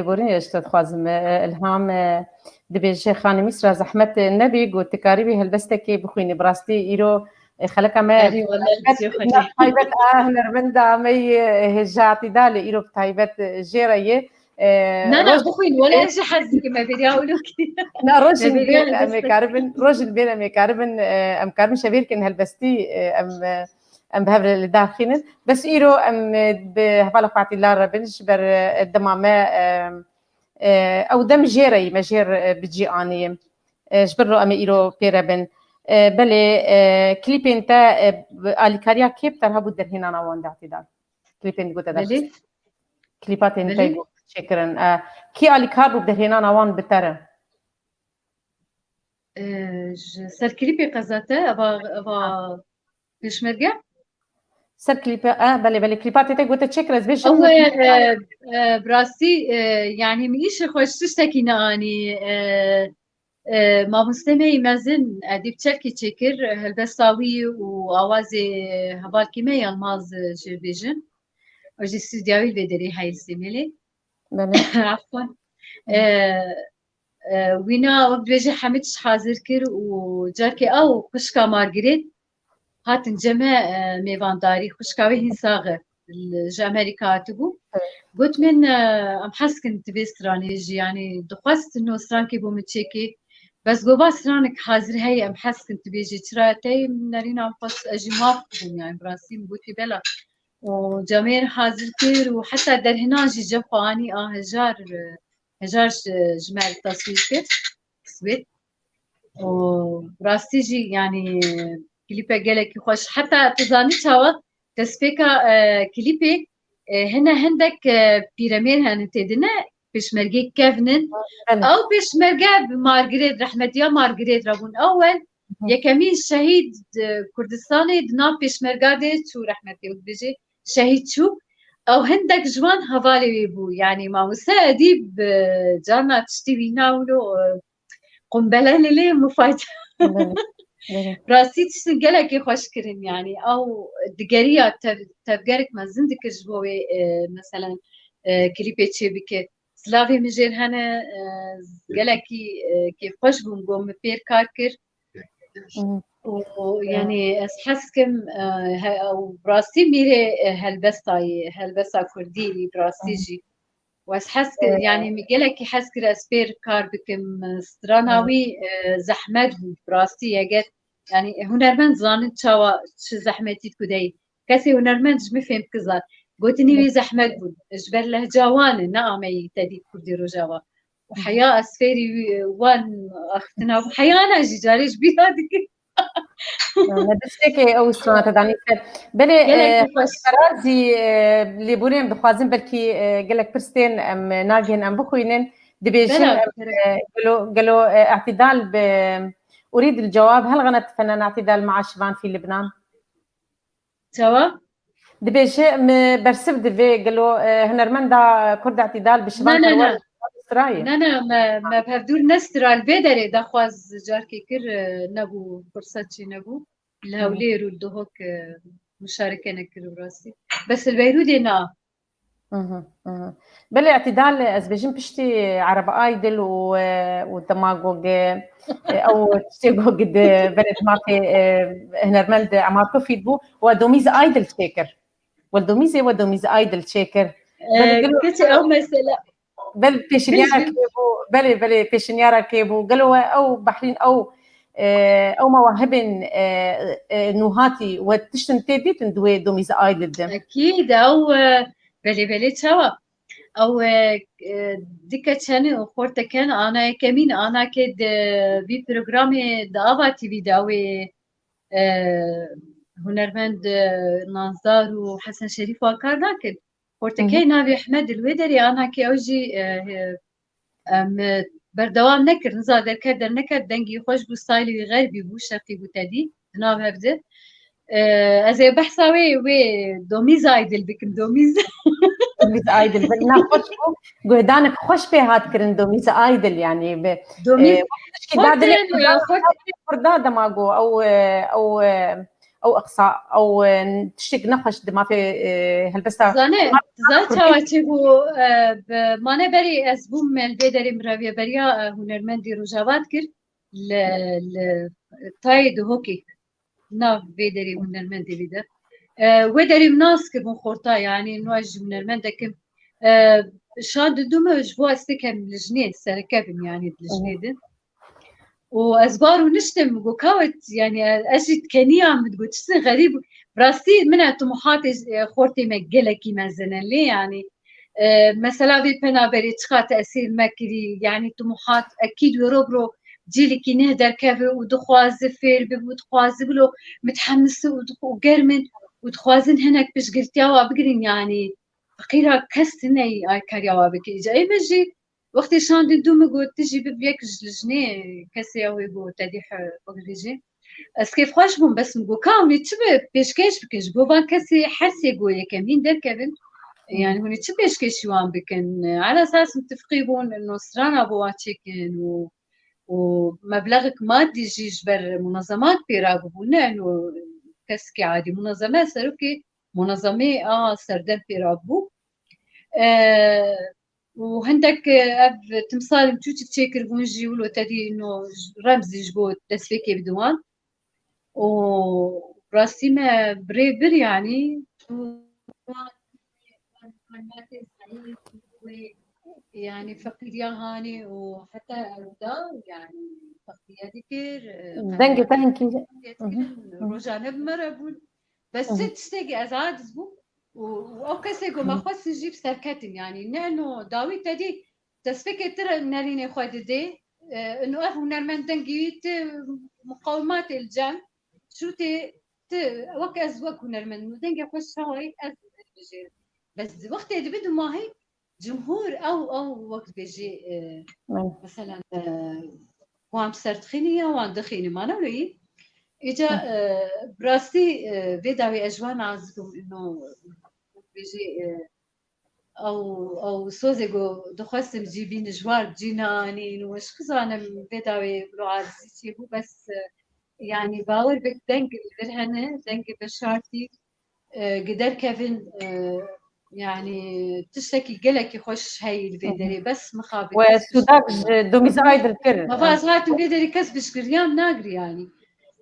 lêborînê ji te dixwazim. E, Ilham, e, dibêje, Xanim Îsra, zehmet nebî, got, tu karîbî helbestekê bixwînî. Bi rastî îro, e, xeleka me Erê, wele, taybet, zî xwedî. ne, taybet a hunermenda me yê, e, hêja Îtidalê îro bi taybet, e, jê re yê. E, Na, na, roj- bixwîn, wele ez jî hez dikim, me bêriya wilo kiriye. Na, rojên Me bêriya bên em ê helbestek. karibin, rojên bên em ê karibin, e, em karibin şevêrkên helbestî, e, em, e, em bi hev re li dar xînin. Bes îro em, e, bi hevala xwe Îtidal re bin, ji ber, e, dema me, e, e, ew dem jê re yî, me jê re, e, bi cî anî. E, ji ber ro em ê îro pê re bin. E, belê, e, klîpên te, e, alîkariya kê bi te re hebû derhênana wan de, Îtidal? Klîpên ku te Belê. derxist. Klîpa tên te Belê. ku çêkirin. E, kî alîkar bû bi derhênana wan bi te re? E, ji ser klîpê qeza te, eva, eva pêşmerge? Ser klîpe, e, belê, belê, klîpa tê te gote çêkir, ez bêjim. Ew, e, e, bi rastî, e, yanî min îşê xwe ji tiştekî neanî, e, e, mamoste me yî mezin, Edîb Çerkî çêkir, helbesta wî û awazê hevalkî me Yilmaz, e, jê bêjin. Ew jî stûdya wî li vê derê heye li Sêmêlê. Belê. Efwan. E, e, wîna wek dibêje hemî tişt hazir kir û carkê ew xwişka Margirêt hatin cem me, e, mêvandarî, xwişka wê hîn sax e, li, ji Amerîka hatibû. Evet. Got min, e, em hez dikin tu vê stranê jî, yanî dixwest no strankê bo min çêkê. Bes got va stranek hazir heye, em hez dikin tu bêjê çira te yê, min nerîna em xwest, ez jî maf bûm, yanî bi rastî min gotî bela. Û camêr hazir kir û heta derhinan jî cem xwe anî a hejar, e, hejar ji, ji me re taswîr kir. Swêd. Û rastî jî, yanî, klîpek gelekî xweş. Heta tu zanî çawa destpêka, e, klîpê, e, hene hindek, e, pîremêr hene tê de ne, pêşmergeyê kevn in. Belê. Ew pêşmerge bi Margirêt, rehmetiya Margirêt re bûn. Ewel Hı. yekemîn şehîd, e, Kurdistanê di nav pêşmerga de çû, rehmetê wî dibêje şehîd çû. Ew hindek ji wan hevalê wê bû. Yanî mamoste Edîb, e, carna tiştî wî newlo, e, qumbele lê lê mufaca. Belê, belê. Rastî tiştin gelekî xweş kirin, yanî ew digeriya tev-, tevgerek mezin dikir ji bo wê, e, meselen, e, klîpê çê bike. Silavê min jêr hene, e, gelekî, e, kêfxweş bûm, got min pêr kar kir. Hı. Û, û, yanî ez hez dikim, e, he-, ew rastî mîrê, e, helbesta yê, helbesta kurdî yê, bi rastî Hı. jî. Û ez hez dikim, Ee, yanî min gelekî hez kir ez pêr kar bikim. Strana Hı. wî, e, zehmet bû, bi rastî eger, yanî hunermend zanin çawa çi zehmetî dikudeyî. Kesê hunermend ji min fêm dike zan. Gotinî wî zehmet bûn. Ji ber lehca wan e, ne ameyî te dît Kurdê Rojava. Û Hı. heya ez fêrî wî, wan axiftina bû. Heya ana jî carê ji bîra dikim. Me tiştekê ew strana te danî ser. Belê, Gelek e, xweş. Ferazî, e, lêborî em dixwazin belkî, e, gelek pirs tên em, e, nagihên em bixwînin. Dibêjin Bela, em, bira. e, gelo, gelo, e, Îtidal bi, أريد الجواب، هل غنت الفنانة إعتدال مع شبان في لبنان؟ Çawa? Dibêje, mi bersiv divê gelo, e, hunermenda Kurd Îtidal bi şivan Ne, ne, perwer ne. strayê. Ne, ne, me, me bi hevdûr nestra li vê derê daxwaz carkê kir, e, nebû, firset çê nebû. Li Hı hı. Hewlêr û li Duhok, e, muşareke nekir bi rastî. Bes li Beyrûdê na. Hı hı, hı hı. Belê Îtidal, ez bêjim piştî Ereb Aydil û, e, û dema go ge, e, ew tiştê go ge di belê di mafê, e, hunermend Emar Kufî bû, we Domîz Aydil çêkir. We Domîzê we Domîz Aydil çêkir. Belê, E, gelo keçê ew mesele. Belê pêşinyara Belê. kê bû, belê, belê pêşinyara kê bû. Gelo we ew behrîn ew, e, ew mewahibên, e, e, nûhatî we tiştin tê dîtin di wê Domîz Aydil de? Ekîd, ew, e, belê, belê çawa? Ew, e, e, di keçen û xorteken ana yekemîn, ana ke di vî programê di Ava T V de ew ê, e, hunermend, e, Nazdar û Hesen Şerîf wan kar nakin. Xortekey Hı hı. navê Ehmed li wê derê ana ke ew jî, e, e, em, e, berdewam nekirin. Za derket derneket dengî xweş bû, stylê wî xerbî bû, şerqî bû tedî, di nav hev de. E, ez ê behsa wê, wê Domîz Aydil bikim, Domîz. Domîz Aydil, belê, na xweş bû. Guhdanek xweş pê hat kirin Domîz Aydil, yanî bi, Domîz e, wek tişkî Xortên, dadilê e, Kurda, xort- dadilê Kurda dema go, ew, e, ew, e, ew iqsa, ew, e, tiştek nexweş di mafê, e, helbesta Zane, Kurda zane Kurdî. Çawa çêbû, e, bi mane berî ez bûm me li vê derê min reviyeberiya, e, hunermendî Rojava dikir. Li, li tayê Duhokê. Nav vê derê hunermendê vê de. E, wê derê min nas kir bûn xorta, yanî nû ez jî hunermendekim. E, şan didû me ji bo ez têkem lijnê, sereke bim, yanî di lijnê de. Û ez bar û niştim, got, kawet, yanî, ez jî dikeniya min, got, çi xerîb. Rastî min e tumuhatê, e, xortê me gelekî mezin e, lê, yanî, e, mesela vê penaberê çiqa tesîr me kirî, yanî, tumuhat, ekîd wê ro bi ro cîlekî neh derkeve û dixwaze fêr bibe û dixwaze wilo mitehemis û dix-, û germ in û dixwazin hinek piştgirtiya wa bigirin, yanî feqîra kes tune alîkariya wa bike. Îca ê me jî wextê şandin dû min got, tu jî bibe yek ji lijnê kesê ew ê got te dî he-, wek dibêjî. Ez kêfxweş bûm, bes min got, ka hûn ê çi bi pêşkêş bikin? Ji bo van kesê her sê got yekemîn derkevin. Yani hûn ê çi pêşkêşî wan bikin? Ala esas mitefqî bûn, ino strana bo wan çêkin û, û meblexek madî jî ji ber munezeman pê rabûbû. Ne ino kesekî adî, munezeme serokê munezemê a serdem pê rabû. E, û hindek, e, ev timsalên çûçik çêkiribûn jî wilo tedî ino remzî ji bo destpêkê bidin wan. Û rastî me bi rê bir, yanî, yani feqîriya hanê û heta ew da, yani feqîriya dikir, e, Dengê te hinkî. Hı hı. Rojane bi me re bûn. Bes Hı hı. Ti tiştekî ez aciz bûm û, û ew kesê ku me Hı. xwestin jî bi serketin, yanî ne ino dawî te dî destpêkê tu re nerînê xwe didê, e, ino ev hunermend dengî wî ti muqawimatê li cem şûtê ti wek ez wek hunermend û dengê xwe şawayî ez bijêrim. Bes di wextê dibe dumahî cumhur ew, ew wek dibêjî, e, Evet. Mesela, e, wan bi ser dixînî ya wan dixînî, ma ne wilo yî? Îca, Hı. e, bi rastî, e, vê dawî ez ji wan aciz bûm, ino, wek dibêjî, e, ew, ew sozê ku dixwestim cî bîn ji war cî neanîn û ez nizanim vê dawê wilo acizî çêbû, bes, e, yanî bawer bik deng li vir hene, dengê veşartî, e, gi derkevin, e, yanî tiştekî gelekî xweş heyî li vê Hı hı. derê, bes mixabin, We bes sudak piştgirtin ji domîza ay dilkir. Mava ez hatim vê derê kes piştgiriyan nagir yanî.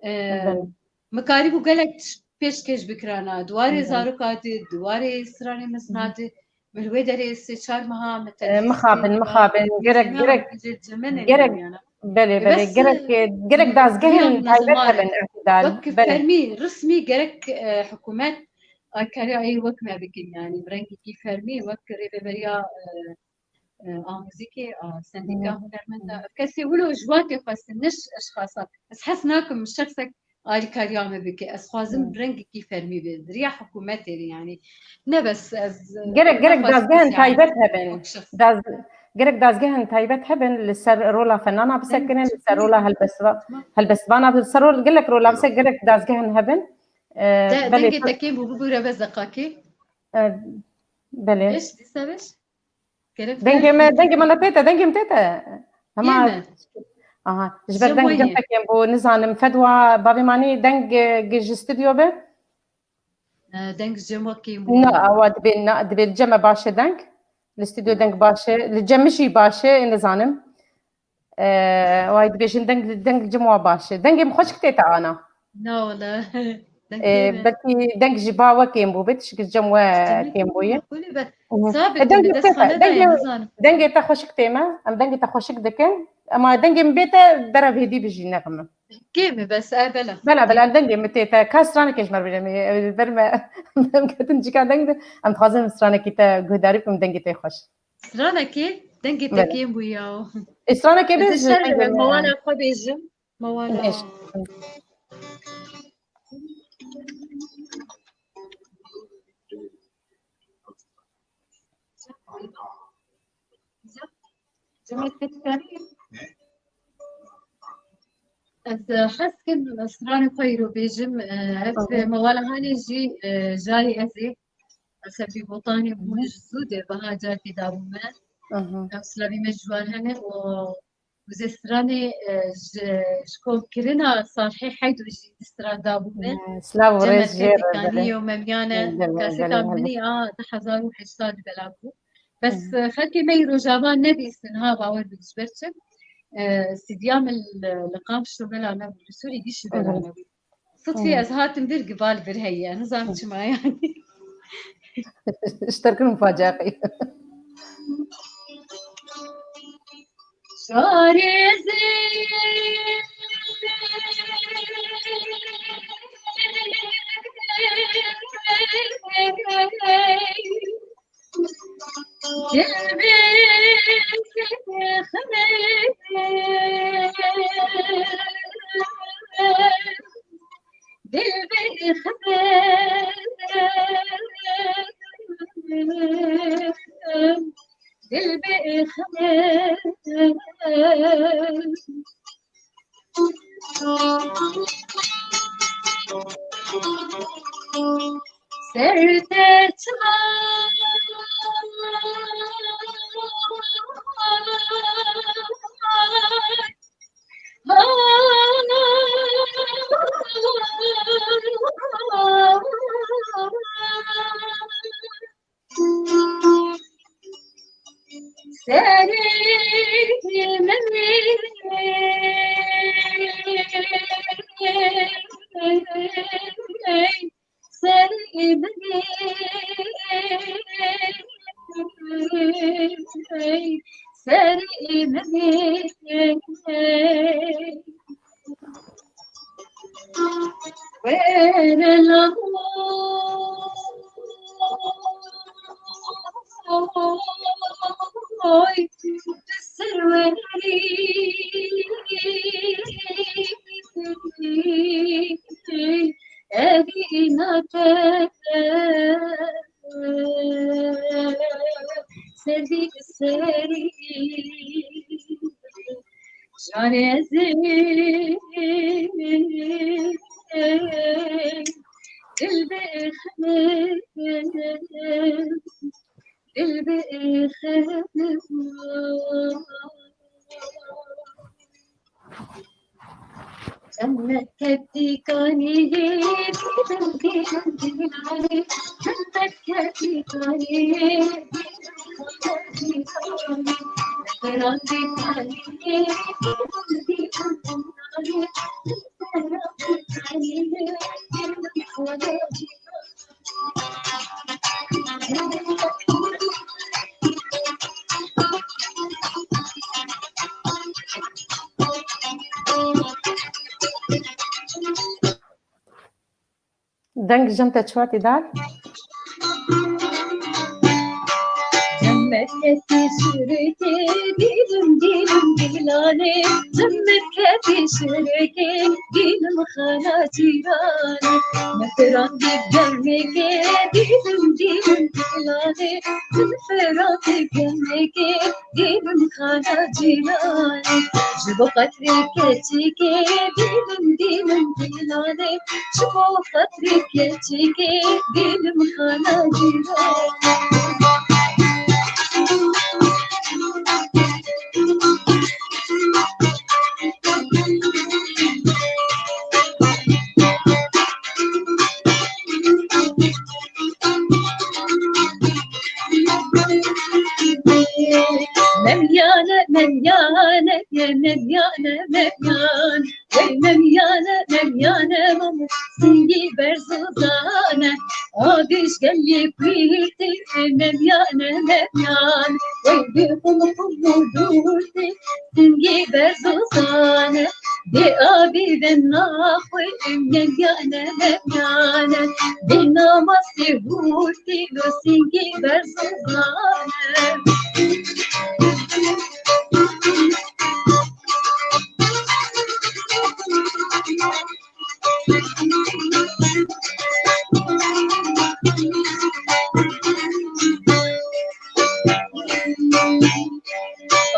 E, Belê. Min karîbû gelek tişt pêşkêş bikirana. Di warê Hı hı. zaroka di, di warê stranê mezin Hı hı. di. Min li wê derê sê çar meha me E, tedrîs mixabin, kir, mixabin. Gerek, mezina gerek, cil cemene gerek, yani. Belê, E, belê. Bes, Gerek, e, gerek dazgehên taybet hebin, îtidal. Wek Belê. Fermî, resmî gerek, e, hikûmet alîkariya ê wek me bikin, yani bi rengekî fermî, wek rêveberiya, e, e, a muzîkê, a sendîka Hı. hunermenda. Ev kesê wilo ji wan tê xwestin, ne ji eşxasa. Ez hez nakim şexsek alîkariya me bike. Ez xwazim Hı. rengekî fermî be. Di riya hikûmetê de, yani. Ne bes ez, Gerek, gerek nexwazim dazgehên kes, yani, taybet hebin. Wek şexs. Daz-, gerek dazgehên taybet hebin li ser rola fenana bisekinin, Deng li ser rola helbestva-, Tamam. helbestvana, li ser rol, gelek rola bise gerek dazgehên hebin. E, De, belê. Dengê te kêm bû, bibûre be zeqakê. E, belê. Beş, dîsa beş. Gerek Dengê me, dengê me ne tête, dengê me tête. Hema Yê me. Aha, ji ber Cem deng wayê. Gelek kêm bû, nizanim, fedwa bavê manî deng, e, gi ji stüdyo be? E, deng ji cem wekî bû. Na, awa dibê, na, dibê li cem e baş e deng. Li stüdyo deng baş e, li cem jî baş e, nizanim. E, way dibêjin deng, deng li cem wa baş e. Dengê min xweşik tête ana. Na wala. Deng E, kêm e. Belkî deng ji ba we kêm bû, bê tişik ji cem we Ji cem we kêm bûye. Kulî be. Hı hı. Sabit E, dengê me te, destxane dengê, dayê, nizanim. Dengê te xweşik tê me, em dengê te xweşik dikin. Ema dengê min bê te derev hêdî bijî nexme. Kêm e bes, e, bela. Bela, bela, dengê min tê te. Ka stranekê ji me re bêje, em, e, ber me, em ketin cika deng de, em dixwazin stranekî te guhdarî bikin, dengê te xweş. Stranekê, dengê te Bela. Kêm bû ya. E, stranekê Ez bê ê ji ser, dengê e, me. Mewala xwe bêjim. Mewala. Beş. Ez, e, hez kim stranê xwe îro bêjim, e, ev, Hı hı. Mewala hanê jî, e, carê ez ê. Esefî Botanê bû Hı hı. Ji zû de biha carkê dabû me. Hı hı. Ew silavî me ji wan hene û Wizê stranê, e, ji, ji komkirina Salhê Heydo jî di stran dabû me. Silav û rêz jê re. Cemekê Kanî û Memyan e. Kaseta min ê a du hezar û heşt de belav bû. Bes, e, xelkê me yî Rojava nebîstin, ha, bawer bik ji ber çi? E, sîdiya min li, li Qamşlo bela nebû, li Sûrî dî jî bela nebû. Sitfî ez hatim vir, gival vir heye. Nizam çima yani. Ji te re kirim facia qey. Şarê zê Dil bêxemim. Ser te çawa Serê min, serê min, serê min. Were la oy, serwerî, evîna te, serî serî. Canê ezîz, dil bêxemim, dil bêxemim. Cennetê kanî, dîlim, dîlim, dîlanê. Cennetê kanî, dîlim, dîlanê. Meferandê kanî, dîlim, dîlim, dîlanê. Meferandê kanî, dîlim, dîlanê. Deng jin te çi wetî dar? Cemmet ketî şirikê, dîlim, dîlim, dîlanê. Cemmet ketî şirikê, dîlim, xana cîranê. Mefiran dî germekê, dîlim, dîlim, dîlanê. Mefiran dî germekê, dîlim, xana cîranê. Ji bo qetrê keçikê, dîlim, dîlim, dîlanê. Ji bo qetrê keçikê, dîlim, xana cîranê. Memyane, memyane, memyane, memyane. Ey memyane, memyane, mamu singî berz û zane. Avî ji gelî kurtî, memyane, memyane. Ey bi xum xum û dûrtî, singî berz û zane. Bê avî ve naxwe, memyane, memyane. Bê namasê hûrtî, lo singî berz û zane.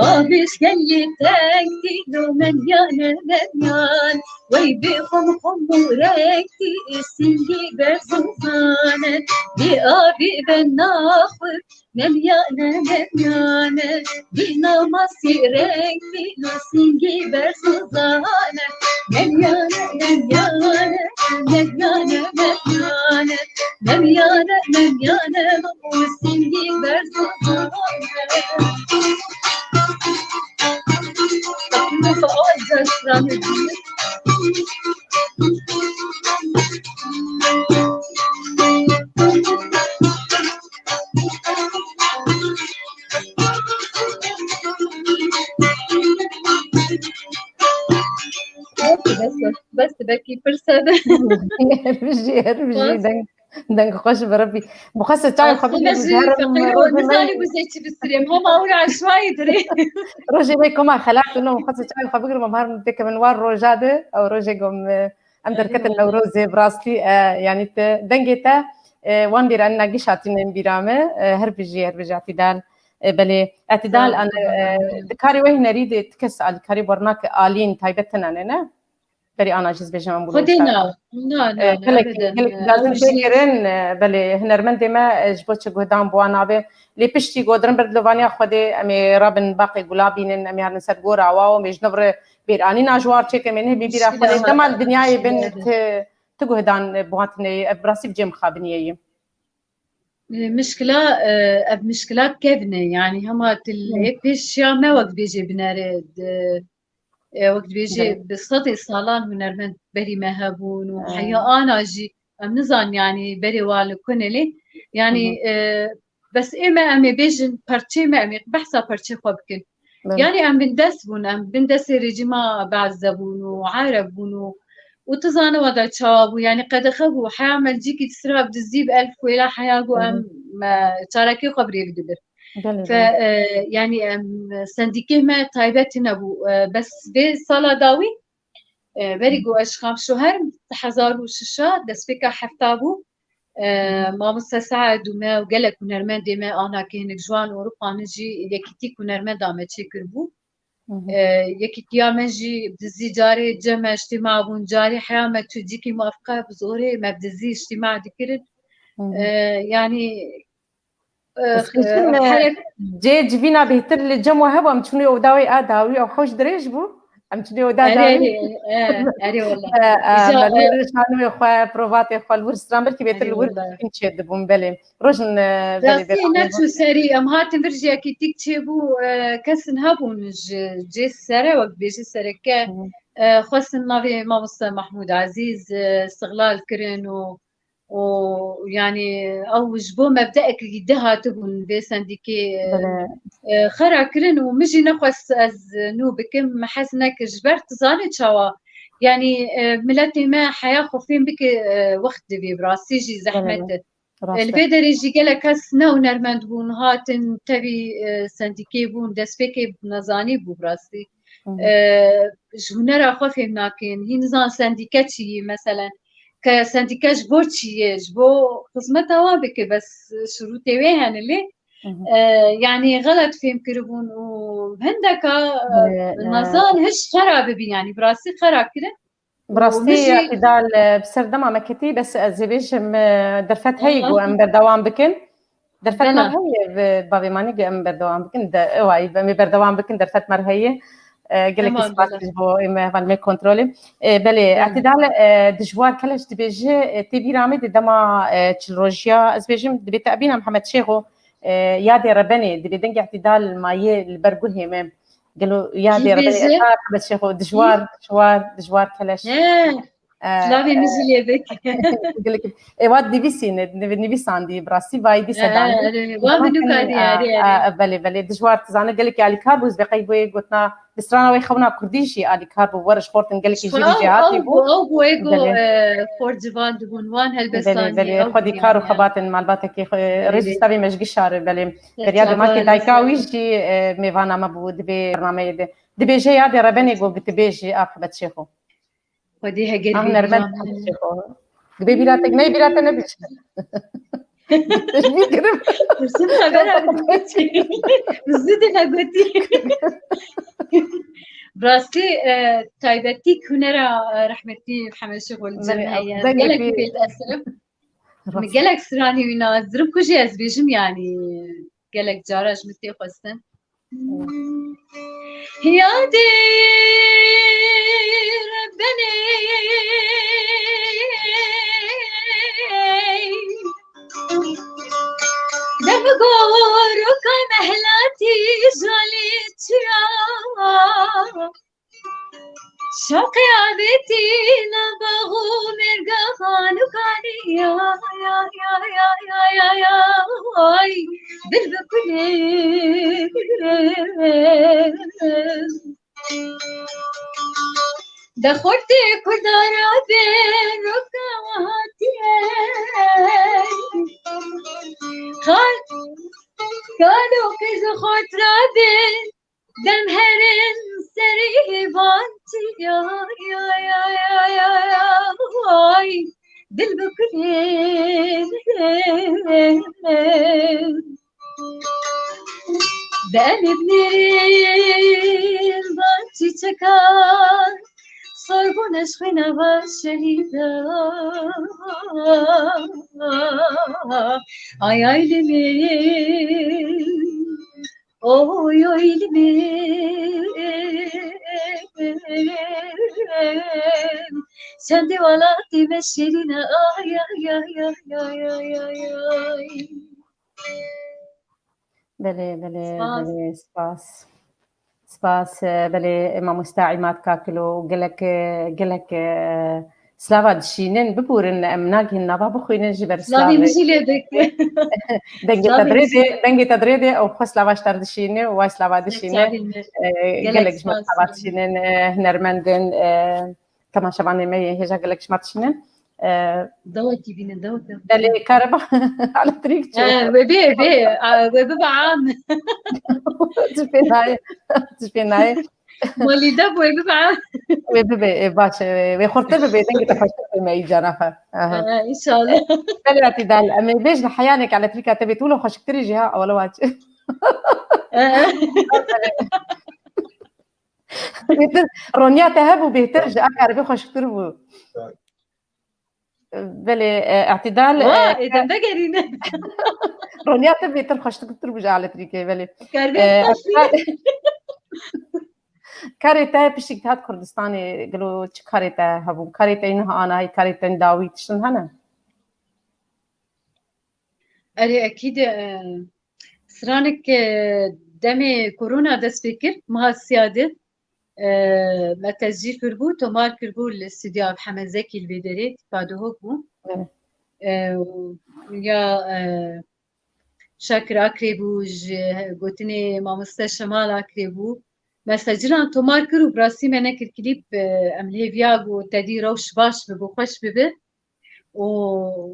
Avî ji gelî tengtî, lo memyane, memyan. Wey bi xum xum û rengtî, singî berz û zane. Bê avî ve naxwe, memyane, memyane. Bê namasê rengtî, lo singî berz û zane. Memyane, memyane, memyane, memyane. Memyane, memyane, mamu singî berz û zane. Mustafa, o güzel sıranı. Bes, bes, belkî pirse de. Her bijî, her bijî. Bas. Deng, deng xweş bi Rebî. Bi xwe se çayê xwe Aslında bigir, siz herim, Feqîr rojê me, nizanî ku zê çi bistirêm. Hema ewra aşmayî dirê. Rojê me koma xelat û no, xwe se çayê xwe bigir, em herim têkevin war roja de, ew rojê gom, e, Em derketin Newrozê, bi rastî, e, yanî te, dengê te, e, wan bîranîna giş hatîne bîra me, e, her bijî, her bijî Etîdal. E, belê, Etîdal, an, e, di karê we hunerî de ti kes alîkarî, barnake alîn taybet tune ne, ne? Berî ana jî ez bêjim em bûne Xwedê na, na, na, E, na, gelek, ebeden, gelek e, lazim ew jî têkirin, e, belê, hunermendê me, e, ji bo çi guhdan bi wan nabe. Lê piştî ku dirin ber dilovaniya Xwedê, em ê rabin baqê gula bînin, em ê herin ser gora wa û em ê ji nû re bêranîna ji war çêkin, em ê nehê bîra Xwedê. Dema li dinyayê bin, ti, ti guhdan bi wan tune ye, ev bi rastî bi cê mixabiniyê ye. E, mişkila, e, ev mişkila kevn e, yanî hema tu lê pêşiya me wek dibêjê binere, di, e, wek dibêjê Belê. bi sedê salan hunermend berî me hebûn û E. heya ana jî em nizanin, yanî berê wa li ku ne lê, yanî, Hı hı. e, bes ê me em ê bêjin perçê me, em ê behsa perçê xwe bikin. Belê. Yanî em bindest bûn, em bindestê rejîma Be'es de bûn û Ereb bûn û, û tu zane wada çawa bû, yanî qedexe bû, heya me li cîkî disira bi dizî bi elf wêla heya got Hı hı. em, me, çarekê xwe bi rê bidibir. Belê, Fe, belê. e, yanî em sendîkê me taybet tune bû. E, bes vê sala dawî, e, berî ku ez ji Xamşoher di hezar û şeş a destpêka hefta bû. E, Hı hı. Mamoste Saed û me û gelek hunermendê me, anakê hinek ji wan Ewropa ne jî yekîtîk hunermenda me çêkiribû. Hı hı. E, yekîtiya me jî dizî carê cem me îctîma bûn, carê heya me tu cîkî muefeqe bi zorê me bi dizî îctîma dikirin. Hı hı. E, yanî, e, Ez dibêjim, e, e, herek- cê civîna bêhtir li cem we hebû, em çûnê oda wê a dawî, ew hewş dirêj bû. Em çûnê oda Erê, dawî. erê, e, erê wele. E, e, Îja, me e, li şanûyê xwe, provatê xwe li wir stran, belkî bêtir Erê li wir wele. Çêdibûn, belê. Rojin, e, belê Rastî bêrxanê neçû serî, em hatin vir ji yekîtîk çêbû, e, kesin hebûn ji cê sere, wek dibêjî sereke, Hı. e, xwestin navê Mamoste Mahmûd Ezîz, e, istiqlal kirin û, û, yanî, ew ji bo mebdeekî di hatibûn vê sendîkê, e, Belê. e, xera kirin û min jî nexwest ez nû bikim, min hez nekir, ji ber tu zanî çawa, yanî, e, miletê me heya xwe fêm bike, e, wext divê, bi rastî jî zehmet Belê. e. Rast Li e. vê derê jî gelek kes ne hunermend bûn, hatin tevî, e, sendîkê bûn, destpêkê nezanî bû bi rastî. Hı hı. E, ji hunera xwe fêm nakin, hîn nizan sendîke çi yî, meselen. Ke sendîke ji bo çi ye? Ji bo xizmeta wan bike, bes şirûtê wê hene lê, Hı hı. e, yanî xelet fêm kiribûn û hindeka, e, Belê, e. nezan hiç xera bibî, yanî bi rastî xera kirin. Bi rastî, Etîdal, e, bi ser dema me ketî, bes ez ê bêjim, e, derfet heye ku em berdewam bikin. Derfet me heye, bi bavê manî ku em berdewam bikin. De, ew ay, em ê berdewam bikin, derfet me heye. E, gelekî spas ji bo ê me, hevalê me kontrolê. E, belê, Etîdal, e, Dijwar Keleş dibêje, e, tê bîra me di dema, e, çil rojiya, ez bêjim, dibê te bîna Mihemed Şêxo, e, yadê rebenê, dibê dengê Etîdal mayê li ber guhê me. Gelo ya Kî dê dibêje? Rebê, ha, Ahmet Şêxo, Dijwar, Dijwar, Dijwar Keleş. He. E, Silavê min jî lê bik. Gelek, e, wat nivîsîne, niv-, nivîsandî, bi rastî vayî dîse He, danî. Erê, wa min nûka diyarî, e, erê. E, belê, belê. Dijwar, tu zane gelekî alîkar bû, ez bê qey bûyê gotina, bi strana wê xewna kurdî jî alîkar bû, weriş xortin gelekî jî vê jêhatî bû. Ew bû, ew bû, Belê. e, xor civan dibûn, wan helbestandî. Belê, belê. Xwedî kar û xebatên malbateke xwe, rêz û stavê me ji gişar, belê. Beriya demakê dayika wî jî, e, mêvana me bû di vê bernameyê de. Dibêje yadê rebenê got, dibêjî, a Ahmet Şêxo. Xwedî heger Ah, bê Nermen bîra me. Ahmet Şêxo. Dibê bîra te, ne bîra te nebî. Tecbî kirim. Pirsim xebera bi zû dî me gotî. Rastî, e, taybetî hunera, e, rehmetî Mihemed Şêxo li cem me ye. Gelek pêt esirim. Min gelek stranî wî nas dirim ku jî ez bêjim, yanî gelek cara ji min tê xwestin. Yadê rebenê dem gor û ka mehlatî jalê çiya. Şewqê avêtî na bax û mêrgehan û kanî ya, ya, ya, ay, bir bi kulê. De xortê kurdara bê roka hatiye. Kal, kalo kez xort ra bê. Dem herin serî van çi ya, ya, ya, ya, ya, ya. Dil bi kulê. Demê binêrin van çîçekan, sorbûne ji xwîna van şehîda. Ay, ay, limê, oy, oy, limê. Çendê welatê me şêrîn e, ay, ay, ay. Belê, belê, Spas. Belê, spas. Spas, e, belê, e, mamoste Îmad Kakilo, gelek, e, gelek, e, slava dişînin, bibûrin, em nagihîn nava bixwînin ji ber Slavê slavê. Min jî lê bik. Dengê te dirê de, dengê te dirê de, ew xwe slava ji te dişîne, û way slava dişîne. Çavên min. E, gelek, gelek ji me spas, slava dişînin, e, hunermendin, e, temaşevanê me yê hêja gelek ji me dişînin. E, Dawekî bînin, dawekî. Belê, kare ba, elektrîk çû. E, wê bê, bê, a, wê bibe am. Tişt pê nayê, tişt pê nayê. Walîde wê bibe am. Wê bibe, e, baş, e, wê xurtir bibe, dengê te xweştir bibe, îca naxe. Aha. E, înşallah. Belê, Îtidal, em ê bêjin heyanek elektrîka te bê, tu wilo xweşiktirî jî ha, wele wac. E, e. Bêtir, roniya te hebû bêtir, ji akaribê xweşiktir bû. Belê, e, Îtidal, Wa, e, ê, dem vegerîne. Roniya te bêtir xweşiktir bû ji elektrîkê, belê. Karibê E, xweş bû. Îtidal, karê te piştî ku hat Kurdistanê, gelo çi karê te hebû? Karê te niha anahî, karê te dawî tiştin hene? Erê, ekîd, e, stranek, e, demê korona dest pê kir, meha siya de, e, me tescîl kiribû, tomar kiribû li stûdyoya Hemed Zekî li vê derê, tîpa duhok bû. Evet. E, û ya, e, Şakir Akrê bû, ji gotinê mamoste Şemal Akrê bû. Me secilan tomar kir û bi rastî me nekir klîp, e, em li hêviya ku te dî rewş baş bibe, xweş bibe. û,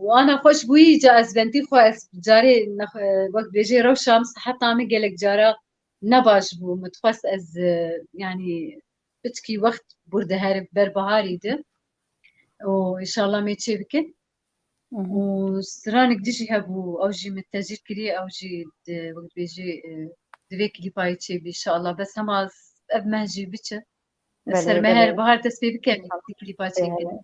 û ana xweş bûyî, ca ez bentî xwe, ez carê nex-, e, wek bêjê rewşa min, siheta min gelek cara ne baş bû. Min dixwest ez, e, yanî piçkî wext bûr di her berbiharî de. Û înşallah mê çê bikin. Mhm. Û stranek dî jî hebû, ew jî min tescîl kirî, ew jî di, wek bêjê, e, di vê klîpayê çê bî înşallah. Bes hema ev meh jî biçe. Belê, ser meher, belê. Bahar dest pê bike, vî klîpa çêkin. Belê.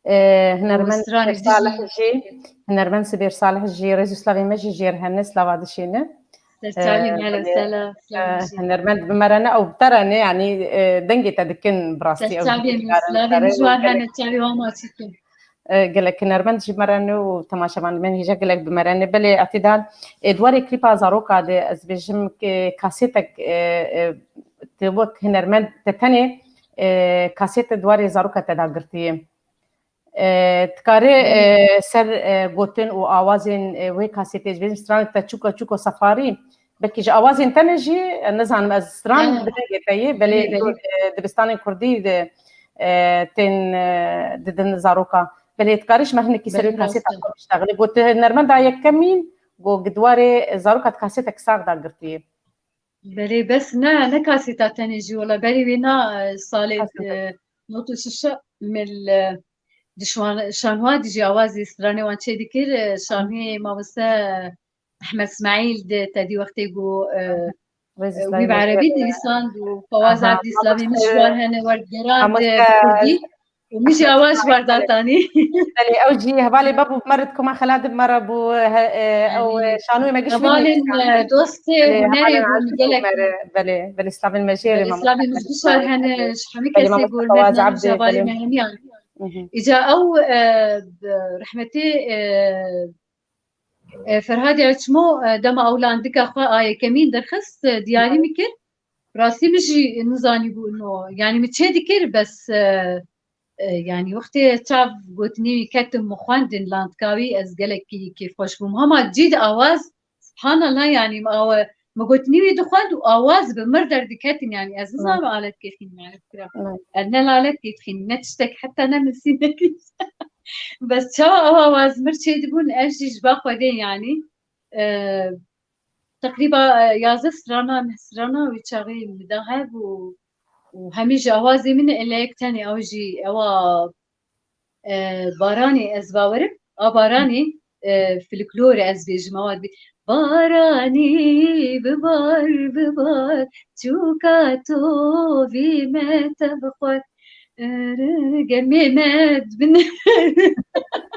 Ee, û hunermend Sibêr Salih jî, hunermend Sibêr Salih jî, rêz û slavên me jî jêr hene, slava dişîne. Ser çavên me, ee, hele, belê. Sela, slavên ee, jî. Hunermend bi me re ne, ew bi te re ne, yanî, ee, dengê te dikin, bi rastî, ew jî dikarin, slavên ji war hene, çavê wan ma çêkin. E, gelek hunermend ji me re ne û temaşevanên me hêja gelek bi me re ne. Belê, Îtidal, e, di warê klîpa zaroka de ez bêjim ke kasêtek, e, e, te wek hunermend te tenê, e, kasête di warê zaroka te dagirtiye. E, dikare, e, ser, e, gotin û awazên, e, wê kasêtê, ez bêjim stranek te çûka çûko sefarî, Belkî ji awazên te ne jî, e, nizanim ez stran, ha, bi dengê te yê, belê, belê, belê, e, dibistanên kurdî de, e, tên, e, didin zaroka. Belê, dikarî ji me hinekî serê, belê, kasêta xwe biştexilî. Got, tu nermenda yekemîn, got, di warê zaroka di kasêtek sax da girtiye. Belê, bes ne, ne kasêta tenê jî, wela berî wê na, e, salê, kasêta, e, not û şeş mil, e, di şwan-, şanwa dijî awazê stranê wan çê dikir, e, şanwê mamoste Ehmed Smaîl di tedî wextê ku, e, wî bi erebî nivîsand û Fawaz Abdî, slavên min ji war hene, werdigeran di kurdî û min jî awa ji war datanî. Belê, ew jî hevalê me bû, me re dikoma xela di me re bû, he, e, ew, e, şanoyê me giş hevalên, e, dostê hunerê bûn gelek. Belê, belê, slavên me jê re. Belê, slavên min ji war hene, ji hemî kesê ku li ber navê ji hevalê me heniyan. Îca ew, e, rehmetê, e, E, Ferhadê Elçimo, e, dema ew landika xwe a yekemîn derxist, e, diyarî min kir. Rastî min jî nizanîbû ino. Yanî min çê dikir, bes, e, e, yanî wextê çav gotinî wî ketim min xwendin landika wî, ez gelekî kêfxweş bûm. Hema cî di awaz, subhanallah, yanî min awe, min gotinî wî dixwend û awaz bi mir derdiketin, yanî ez nizanim alet kêfîn, yanî fikra. Ez ne lalet kêfîn, ne tiştek, heta ne min sînekî. Bes çawa ew awaz mir çêdibûn, ev jî ji ba Xwedê, yanî, e, teqrîba, e, yazdeh strana, neh strana wî çaxê min da hebû û hemî ji awazê min e, leyek tenê ew jî ewa e, Baranê ez bawerim, a Baranê, e, folklor ez bêjim, ewa dibê, Baranî bibar, bibar, çûka tovî me te bixwar. Gemê me dibin.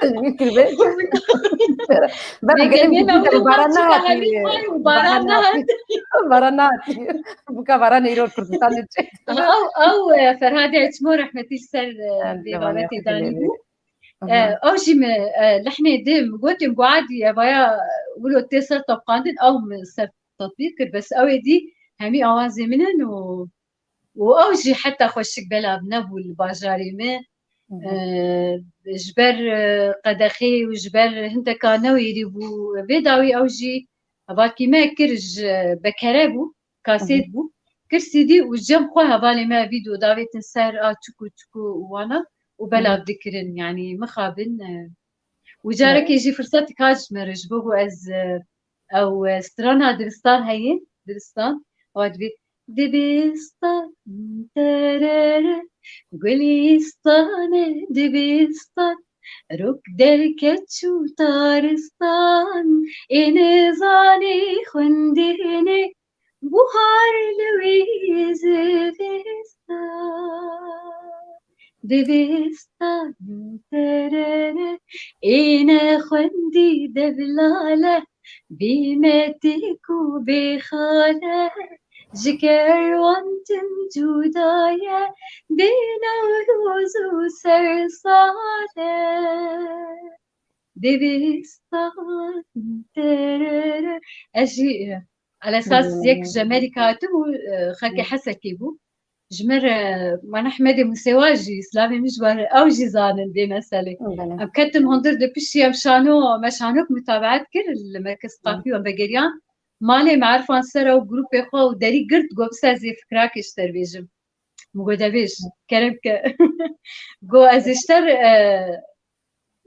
Tecwîd kiribe. Bera Bê gelê gemê me wilo baran nehatiye. Baran nehatiye. Baran nehatiye. Buka baran îro Kurdistan çê. Ew, ew, e, Ferhadê Eçmo rehmetî li ser, e, vê babetê danî bû. E, ew jî min, e, lehnê dê min gotim, got, Adî, evaya wilo tê ser topqandin, ew min ser tatbîq kir, bes ew ê dî hemî awazê min in û, û ew jî heta xweşik belav nebû li bajarê me. Hı hı. E, ji ber, e, qedexê û ji ber hindeka newêrî bû. Vê dawî ew jî hevalkî me kir ji bekere bû, kasêt bû. Kir C D û cem xwe hevalê me vîdeo davêtin ser a çiku çiku û wana û belav dikirin, yanî mixabin, e, û carekê jî firsetik hat ji me re, ji bo ku ez, e, ew, e, strana Diristan heye, Diristan, ewa dibê, Dibistan, terere, Gulîstane dibistan, rok derket çû taristan, ê nizanî xwendinê, buhar li wî zivistan. Divistan terere, ê nexwendî devlale, bî metik û bê xale, ji kerwan tim cuda ye, bê Newroz û sersale. Divistan terere. Ez jî, e, elesas yek ji Amerîka hatibû, e, xelkê Hesekê bû. Ji me re, Mana Hemedê Musêwa jî, silavê min ji wan re, ew jî zanin vê meselê. Em ketin hundir di piştî, em şano, me şanok mutabeat kir li Merkez Qafî û em vegeriyan. Malê me Erfan ser ew grûpê xwe û derî girt, got, "Bise ez ê fikrakê ji te re bêjim." Min got, "De bêj, kerem ke." Got, "Ez ê ji te re, e,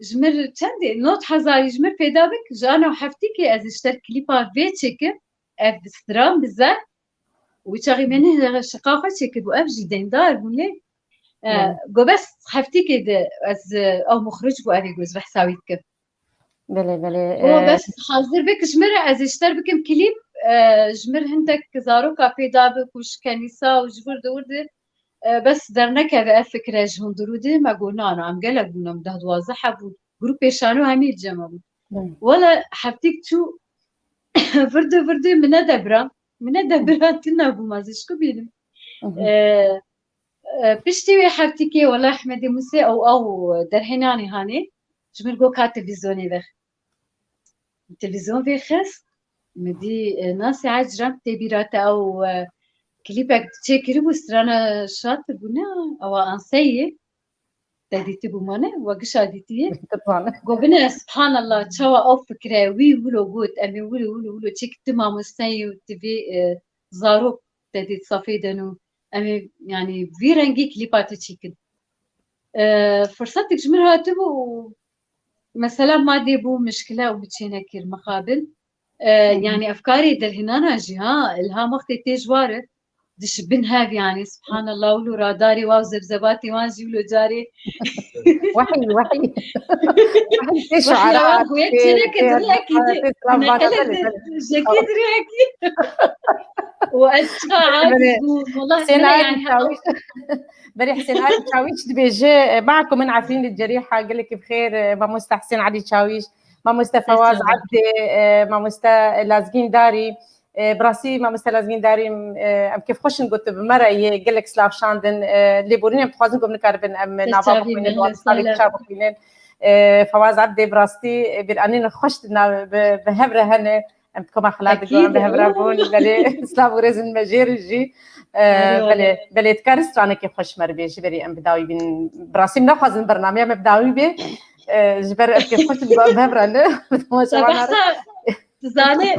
ji min re çendê? Nod hezarî ji min re pêda bik, ji ana heftîkê ez ê ji te re klîpa vê çêkim." Ev stran bize û çaxê me ne şiqa xwe çêkiribû, ev jî deyndar bûn lê, e, got, "Bes heftîkê de ez, e, ew muxric bû, ev ê got, ez behsa wî dikim." Belê, belê. Got, e, "Bes hazir bik ji min re, ez ê ji te re bikim klîp, e, ji min re hindek zaroka pêda bik û ji kenîsa û ji wir di wir di, e, bes dernekeve ev fikre ji hundirû di." Me got, "Na, na, em gelek bûn, em deh duwazdeh heb bûn." Grûpê şano hemî li cem me bûn. Belê. Wele heftîk çû, virdi virdi min nedebira. Min nedebira, tune bûm, ez ê ji ku bînim. Hı hı. E, e, piştî wê heftîkê wele Hemedê Musê ew, ew derhênanê hanê. Ji min got, "Ka televîzyonê vex." Televîzyon vêxist. Min dî, e, nasê ecrem tê bîra te ew, e, klîpek çêkiribû, strana şatir bûne, ewa anseyê. Te dîtibû mane, we gişa dîtiye. Got, bine, subhanallah, çawa ew fikre wî wilo got, em ê wilo, wilo, wilo çêkin, tu mamosteyî û tu vê, e, zarok te dît safê den û em ê, yanî, vî rengî klîpa te çêkin. E, firsetik ji min hatibû û mesela madê bû, mişkile û min çê nekir mixabin. E, yanî, ev karê derhênana jî, ha, îlham wextê tê ji wa re, dişibin hev, yanî, subhanallah, wilo radarê wa û zebzebatê wan jî wilo carê. Wehî, wehî. Wehî tê şuara, wan goye tê, têneke tê, diriyekî tê, tê, tê, tê, tê, tê, jekê diriyekî. Û ez çawa aciz bûm, wallah, Hüseyin Alî Çawîş. Belê, Hüseyin Alî Çawîş dibêje, e, "Makum min Efrîn li Cerîha", gelekî bi xêr, e, mamoste Hüseyin Alî Çawîş, mamoste Fewaz Ebdê, e, mamoste Lazgîn Darî, e, bi rastî mamoste Lazgîn Darî, e, em kêfxweş in got bi me re yê gelek silav şandin, e, lêborîn em dixwazin ku em nikaribin em nava bixwînin, wan salê çav bixwînin. E, Fewaz Ebdê bi rastî, e, bîranîn xweş di nav, bi, bi hev re hene. Em di koma xila digo, em bi hev re bûn. Belê, silav û rêzin me jê re jî. E, belê, belê, dikare stranekê xweş me re bêjî, berî em bi dawî bîn. Bi rastî em naxwazin bernameya me bi dawî bê. E, ji ber em kêfxweş digo, em bi hev re ne. Bi temaşevanan re. Tu zanî,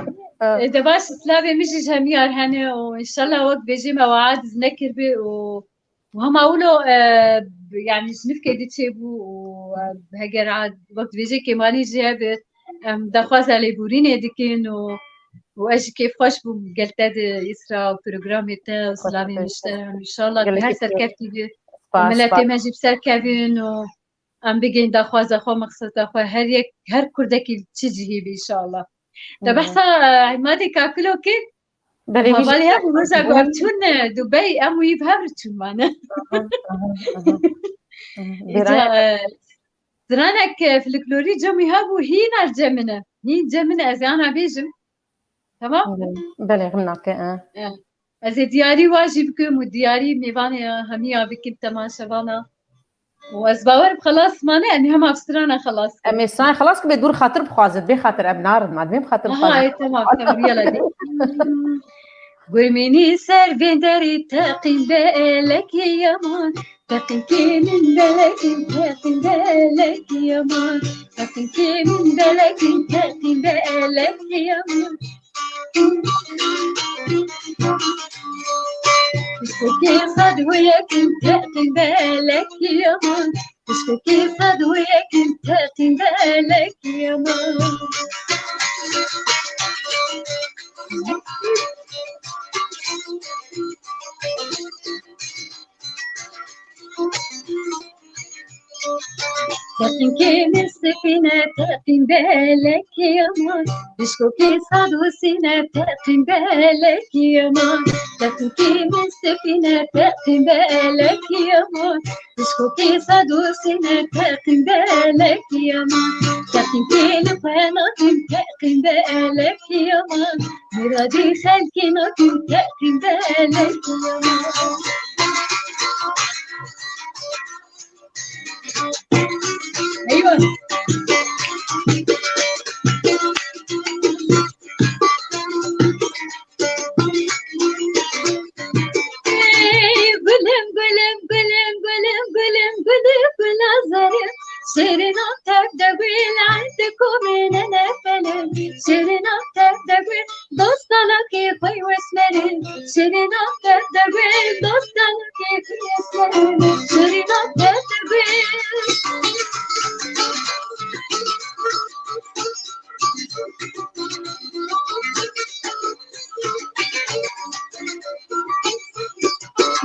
e, de baş, silavê min jî ji hemî yar hene û înşallah wek bêjî me wead nekiribî û Û hema wilo, e, yanî ji nifkê di çêbû û, e, heger a wek dibêje kêmanî jî hebe, em daxwaza lêborînê dikin û, û ez jî kêfxweş bûm gel te di Îsra û programê te û silavê min ji te re. Înşallah tu her serkeftî bî. Miletê me jî bi ser kevin û em bigihîn daxwaza xwe, mexseda xwe, her yek, her kurdekî li çi cihî be, înşallah. Te behsa, e, Madê Kakilo kir, Belê, wî hevalê hev û roja ku ev çûn, e, Dubey, em û wî bi hev re çûn mane. Aha, aha, aha. Îca, e, stranek, e, folklorî cem wî hebû, hîn er cem min e. Hîn cem min e, ez ê ana bêjim. Tamam? Belê, belê, rim nake, e. E, ez ê diyarî wa jî bikim û diyarî mêvanê ya hemiya bikim temaşevana. Û ez bawer bi xelas mane, em ê hema bi strana xelas kim. Em ê strana xelas kim, bê dûr xatir bixwazin, bê xatir em narin, ma divê bi xatir Aha, bixwazin. Ê, tamam, tamam, yala dî. Gurmînî ser vê derî teqîn belekî yaman. Teqîn kê min belekî, teqîn belekî yaman. Teqîn kê min belekî, teqîn belekî yaman. Pişkokê sed û yekin teqîn belekî yaman. Pişkokê sed û yekin teqîn belekî yaman. Teqîn kê min sipîne, teqîn belekî yaman. Pişkokê sed û sîne, teqîn belekî yaman. Teqîn kê min sipîne, teqîn belekî yaman. Pişkokê sed û sîne, teqîn belekî yaman. Teqîn kê li xwe nakin, teqîn belekî yaman. Miradî xelkê nakin, teqîn belekî yaman. Eywa. Ey, gulüm, gulüm, gulüm, gulüm, gulüm, gulü, gula zarım. Şirîna tev de gul, erd kumine nefelim. Şirîna tev de gul, dostana ki koy wesmerim. Şirîna tev de gul, dostana ki koy wesmerim. Şirîna tev de gul.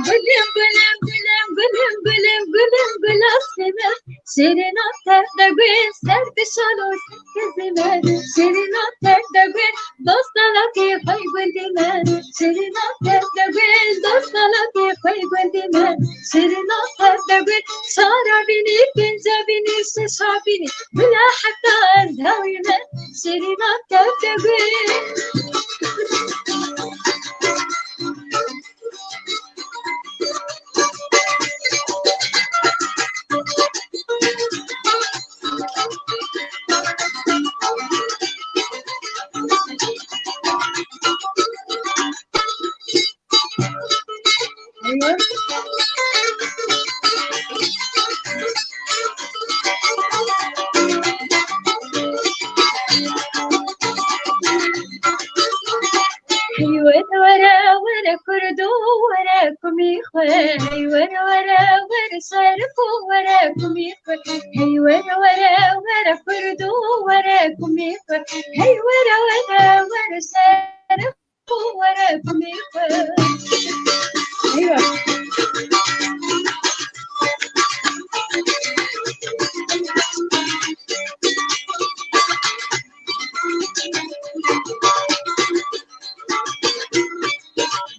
Gülüm, gülüm, gülüm, gülüm, gülüm, gülüm, gül aslime. Şirîna tev de gul, ser dişan olsun kezime. Şirîna tev de gul, dostana ki koy gundime. Şirîna tev de gul, dostana ki koy gundime. Şirîna tev de gul, şara bînî, kinca bînî, şeşa bînî. Bila heta ez dawî me, şirîna tev de gul. Hey were, were, were kurdo, were kumî xwe. Hey were, were, were şerif û were kumî xwe. Hey were, were, were kurdo, were kumî xwe. Hey were, were, were şerif û were kumî xwe. Eywa.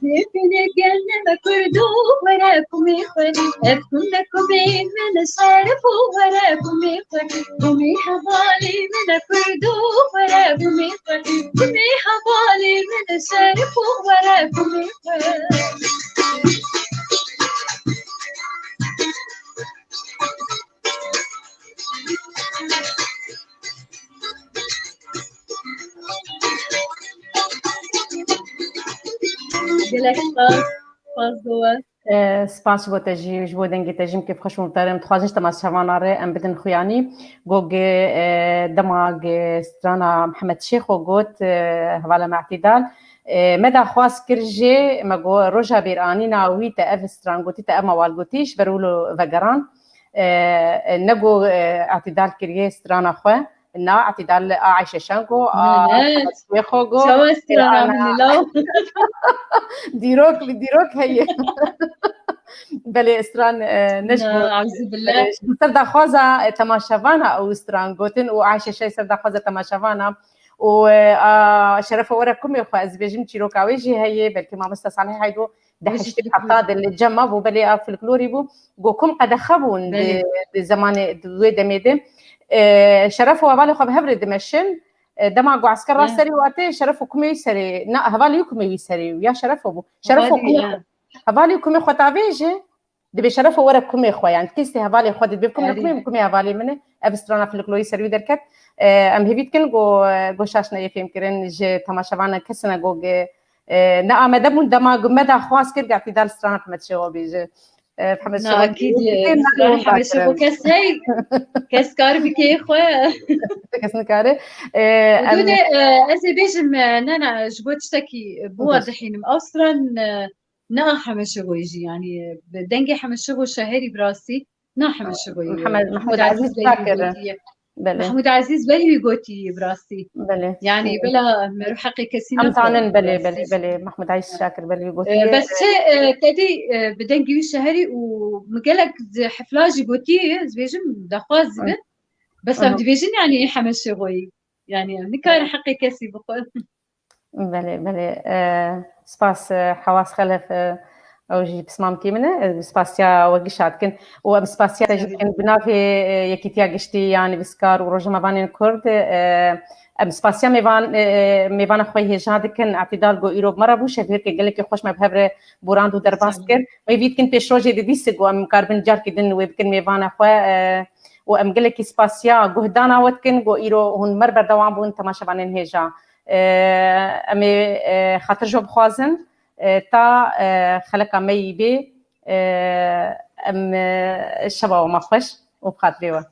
Bibîne gelme kurdo, were kumî xwe. Ev kum be kumî min, şerif û were kumî xwe. Kumî hevalî min e kurdo, were kumî xwe. Kumî hevalî min e şerif û were kumî xwe. Gelek spas, spas Dowa. E, spas ji bo te jî, ji bo dengê te jî, min kêfxweş bûm te re. Em dixwazin ji temaşevana re em bidin xuyanî. Got, e, dema, e, strana Mihemed Şêxo got, e, hevala me Îtidal. E, me daxwaz kir jê, me got, roja bîranîna wî te ev stran gotî, te ev mewal gotî, ji ber wilo vegeran. E, e, ne got, e, Îtidal kiriye strana xwe. Na, Îtidal a Ayşe Şengo, a Mihemed Şêxo got. Çawa strana min law? Dîrok, li dîrok heye. Belê, stran, e, ne ji bo, belê, ji bo ser daxwaza, e, temaşevana ew stran gotin û Ayşe Şay ser daxwaza temaşevana û, e, a, şerefo were kumê xwe, ez bêjim çîroka wê jî heye, belkî mamosta Salih Heydo di heştê heta de li cem ma bû, belê a folklorî bû, go kum qedexe bûn di, di zemanê, di wê demê de. E, şerefo hevalê xwe bi hev re dimeşin. E, dema ku esker rast serê û atê, şerefo kumê wî serê, na, hevalê wî kumê wî serê û ya şerefo bû. Şerefo kumê xwe. Hevalî û kumê xwe tavêje, dibê şerefo were kumê xwe, yani kestê hevalê xwe dibê kum li kumê, kumê hevalê min e. Ev strana folklorî ser wî derket. E, em hêvî dikin ku, ku şaşne yê fêmkirin ji temaşevanan kesine ku, e, ne amede bûn dema ku me daxwaz kir, ku îtidal strana Hemed Şêxo bêje. E, Hemed Şêxo akîd, e, strana Hemed Şêxo kes hey, kes kar bike xwe. Kes nikare. E, em, e, ez ê bêjim, e, ne, ne, ji bo tiştekî, e, biwadihînim. Ew stran, e, Ne a Hemed Şêxoyê jî, yani, bi dengê Hemed Şêxo şaherî bi rastî, na Hemed Şêxoyê. Mehmed, Mehmûd Ezîz Şakir. Gotiye. Belê. Mehmûd Ezîz berî wî gotî bi rastî. Belê. Yani, bela me rû heqê kesî. Em zanin, belê, belê, belê. Mehmûd Ezîz Şakir berî wî gotiye. E, bes çi, e, tedî, e, bi dengê wî şaherî û min gelek di hefla jî gotiye, ez bêjim, daxwaz dibin. Bes em dibêjin, yani, Hemed Şêxoyê. Yani, em nikarin heqê kesî bixwe. Belê, belê. E, spas, e, Hewas Xelef, e, ew jî pismamkî min e. E, spasiya we gişa dikin. Û em spasiya te jî dikin bi navê, e, Yekîtiya Giştî ya Nivîskar û Rojnamevanên Kurd. E, em spasiya mêvan, e, mêvana xwe hêja dikin. Îtidal ku îro bi me re bû, şevbêrkê gelekî xweş me bi hev re borand û derbas kir. Hêvî dikin pêşrojê di dîse ku em karibin carkê din wê bikin mêvana xwe. E, û em gelekî spasiya guhdana we dikin ku îro hûn me re berdewam bûn, temaşevanên hêja. E, em ê, e, xatir ji we bixwazin, e, ta, e, xeleka me yî bê, e, em, e, şeva we ma xweş û bi xatirê we.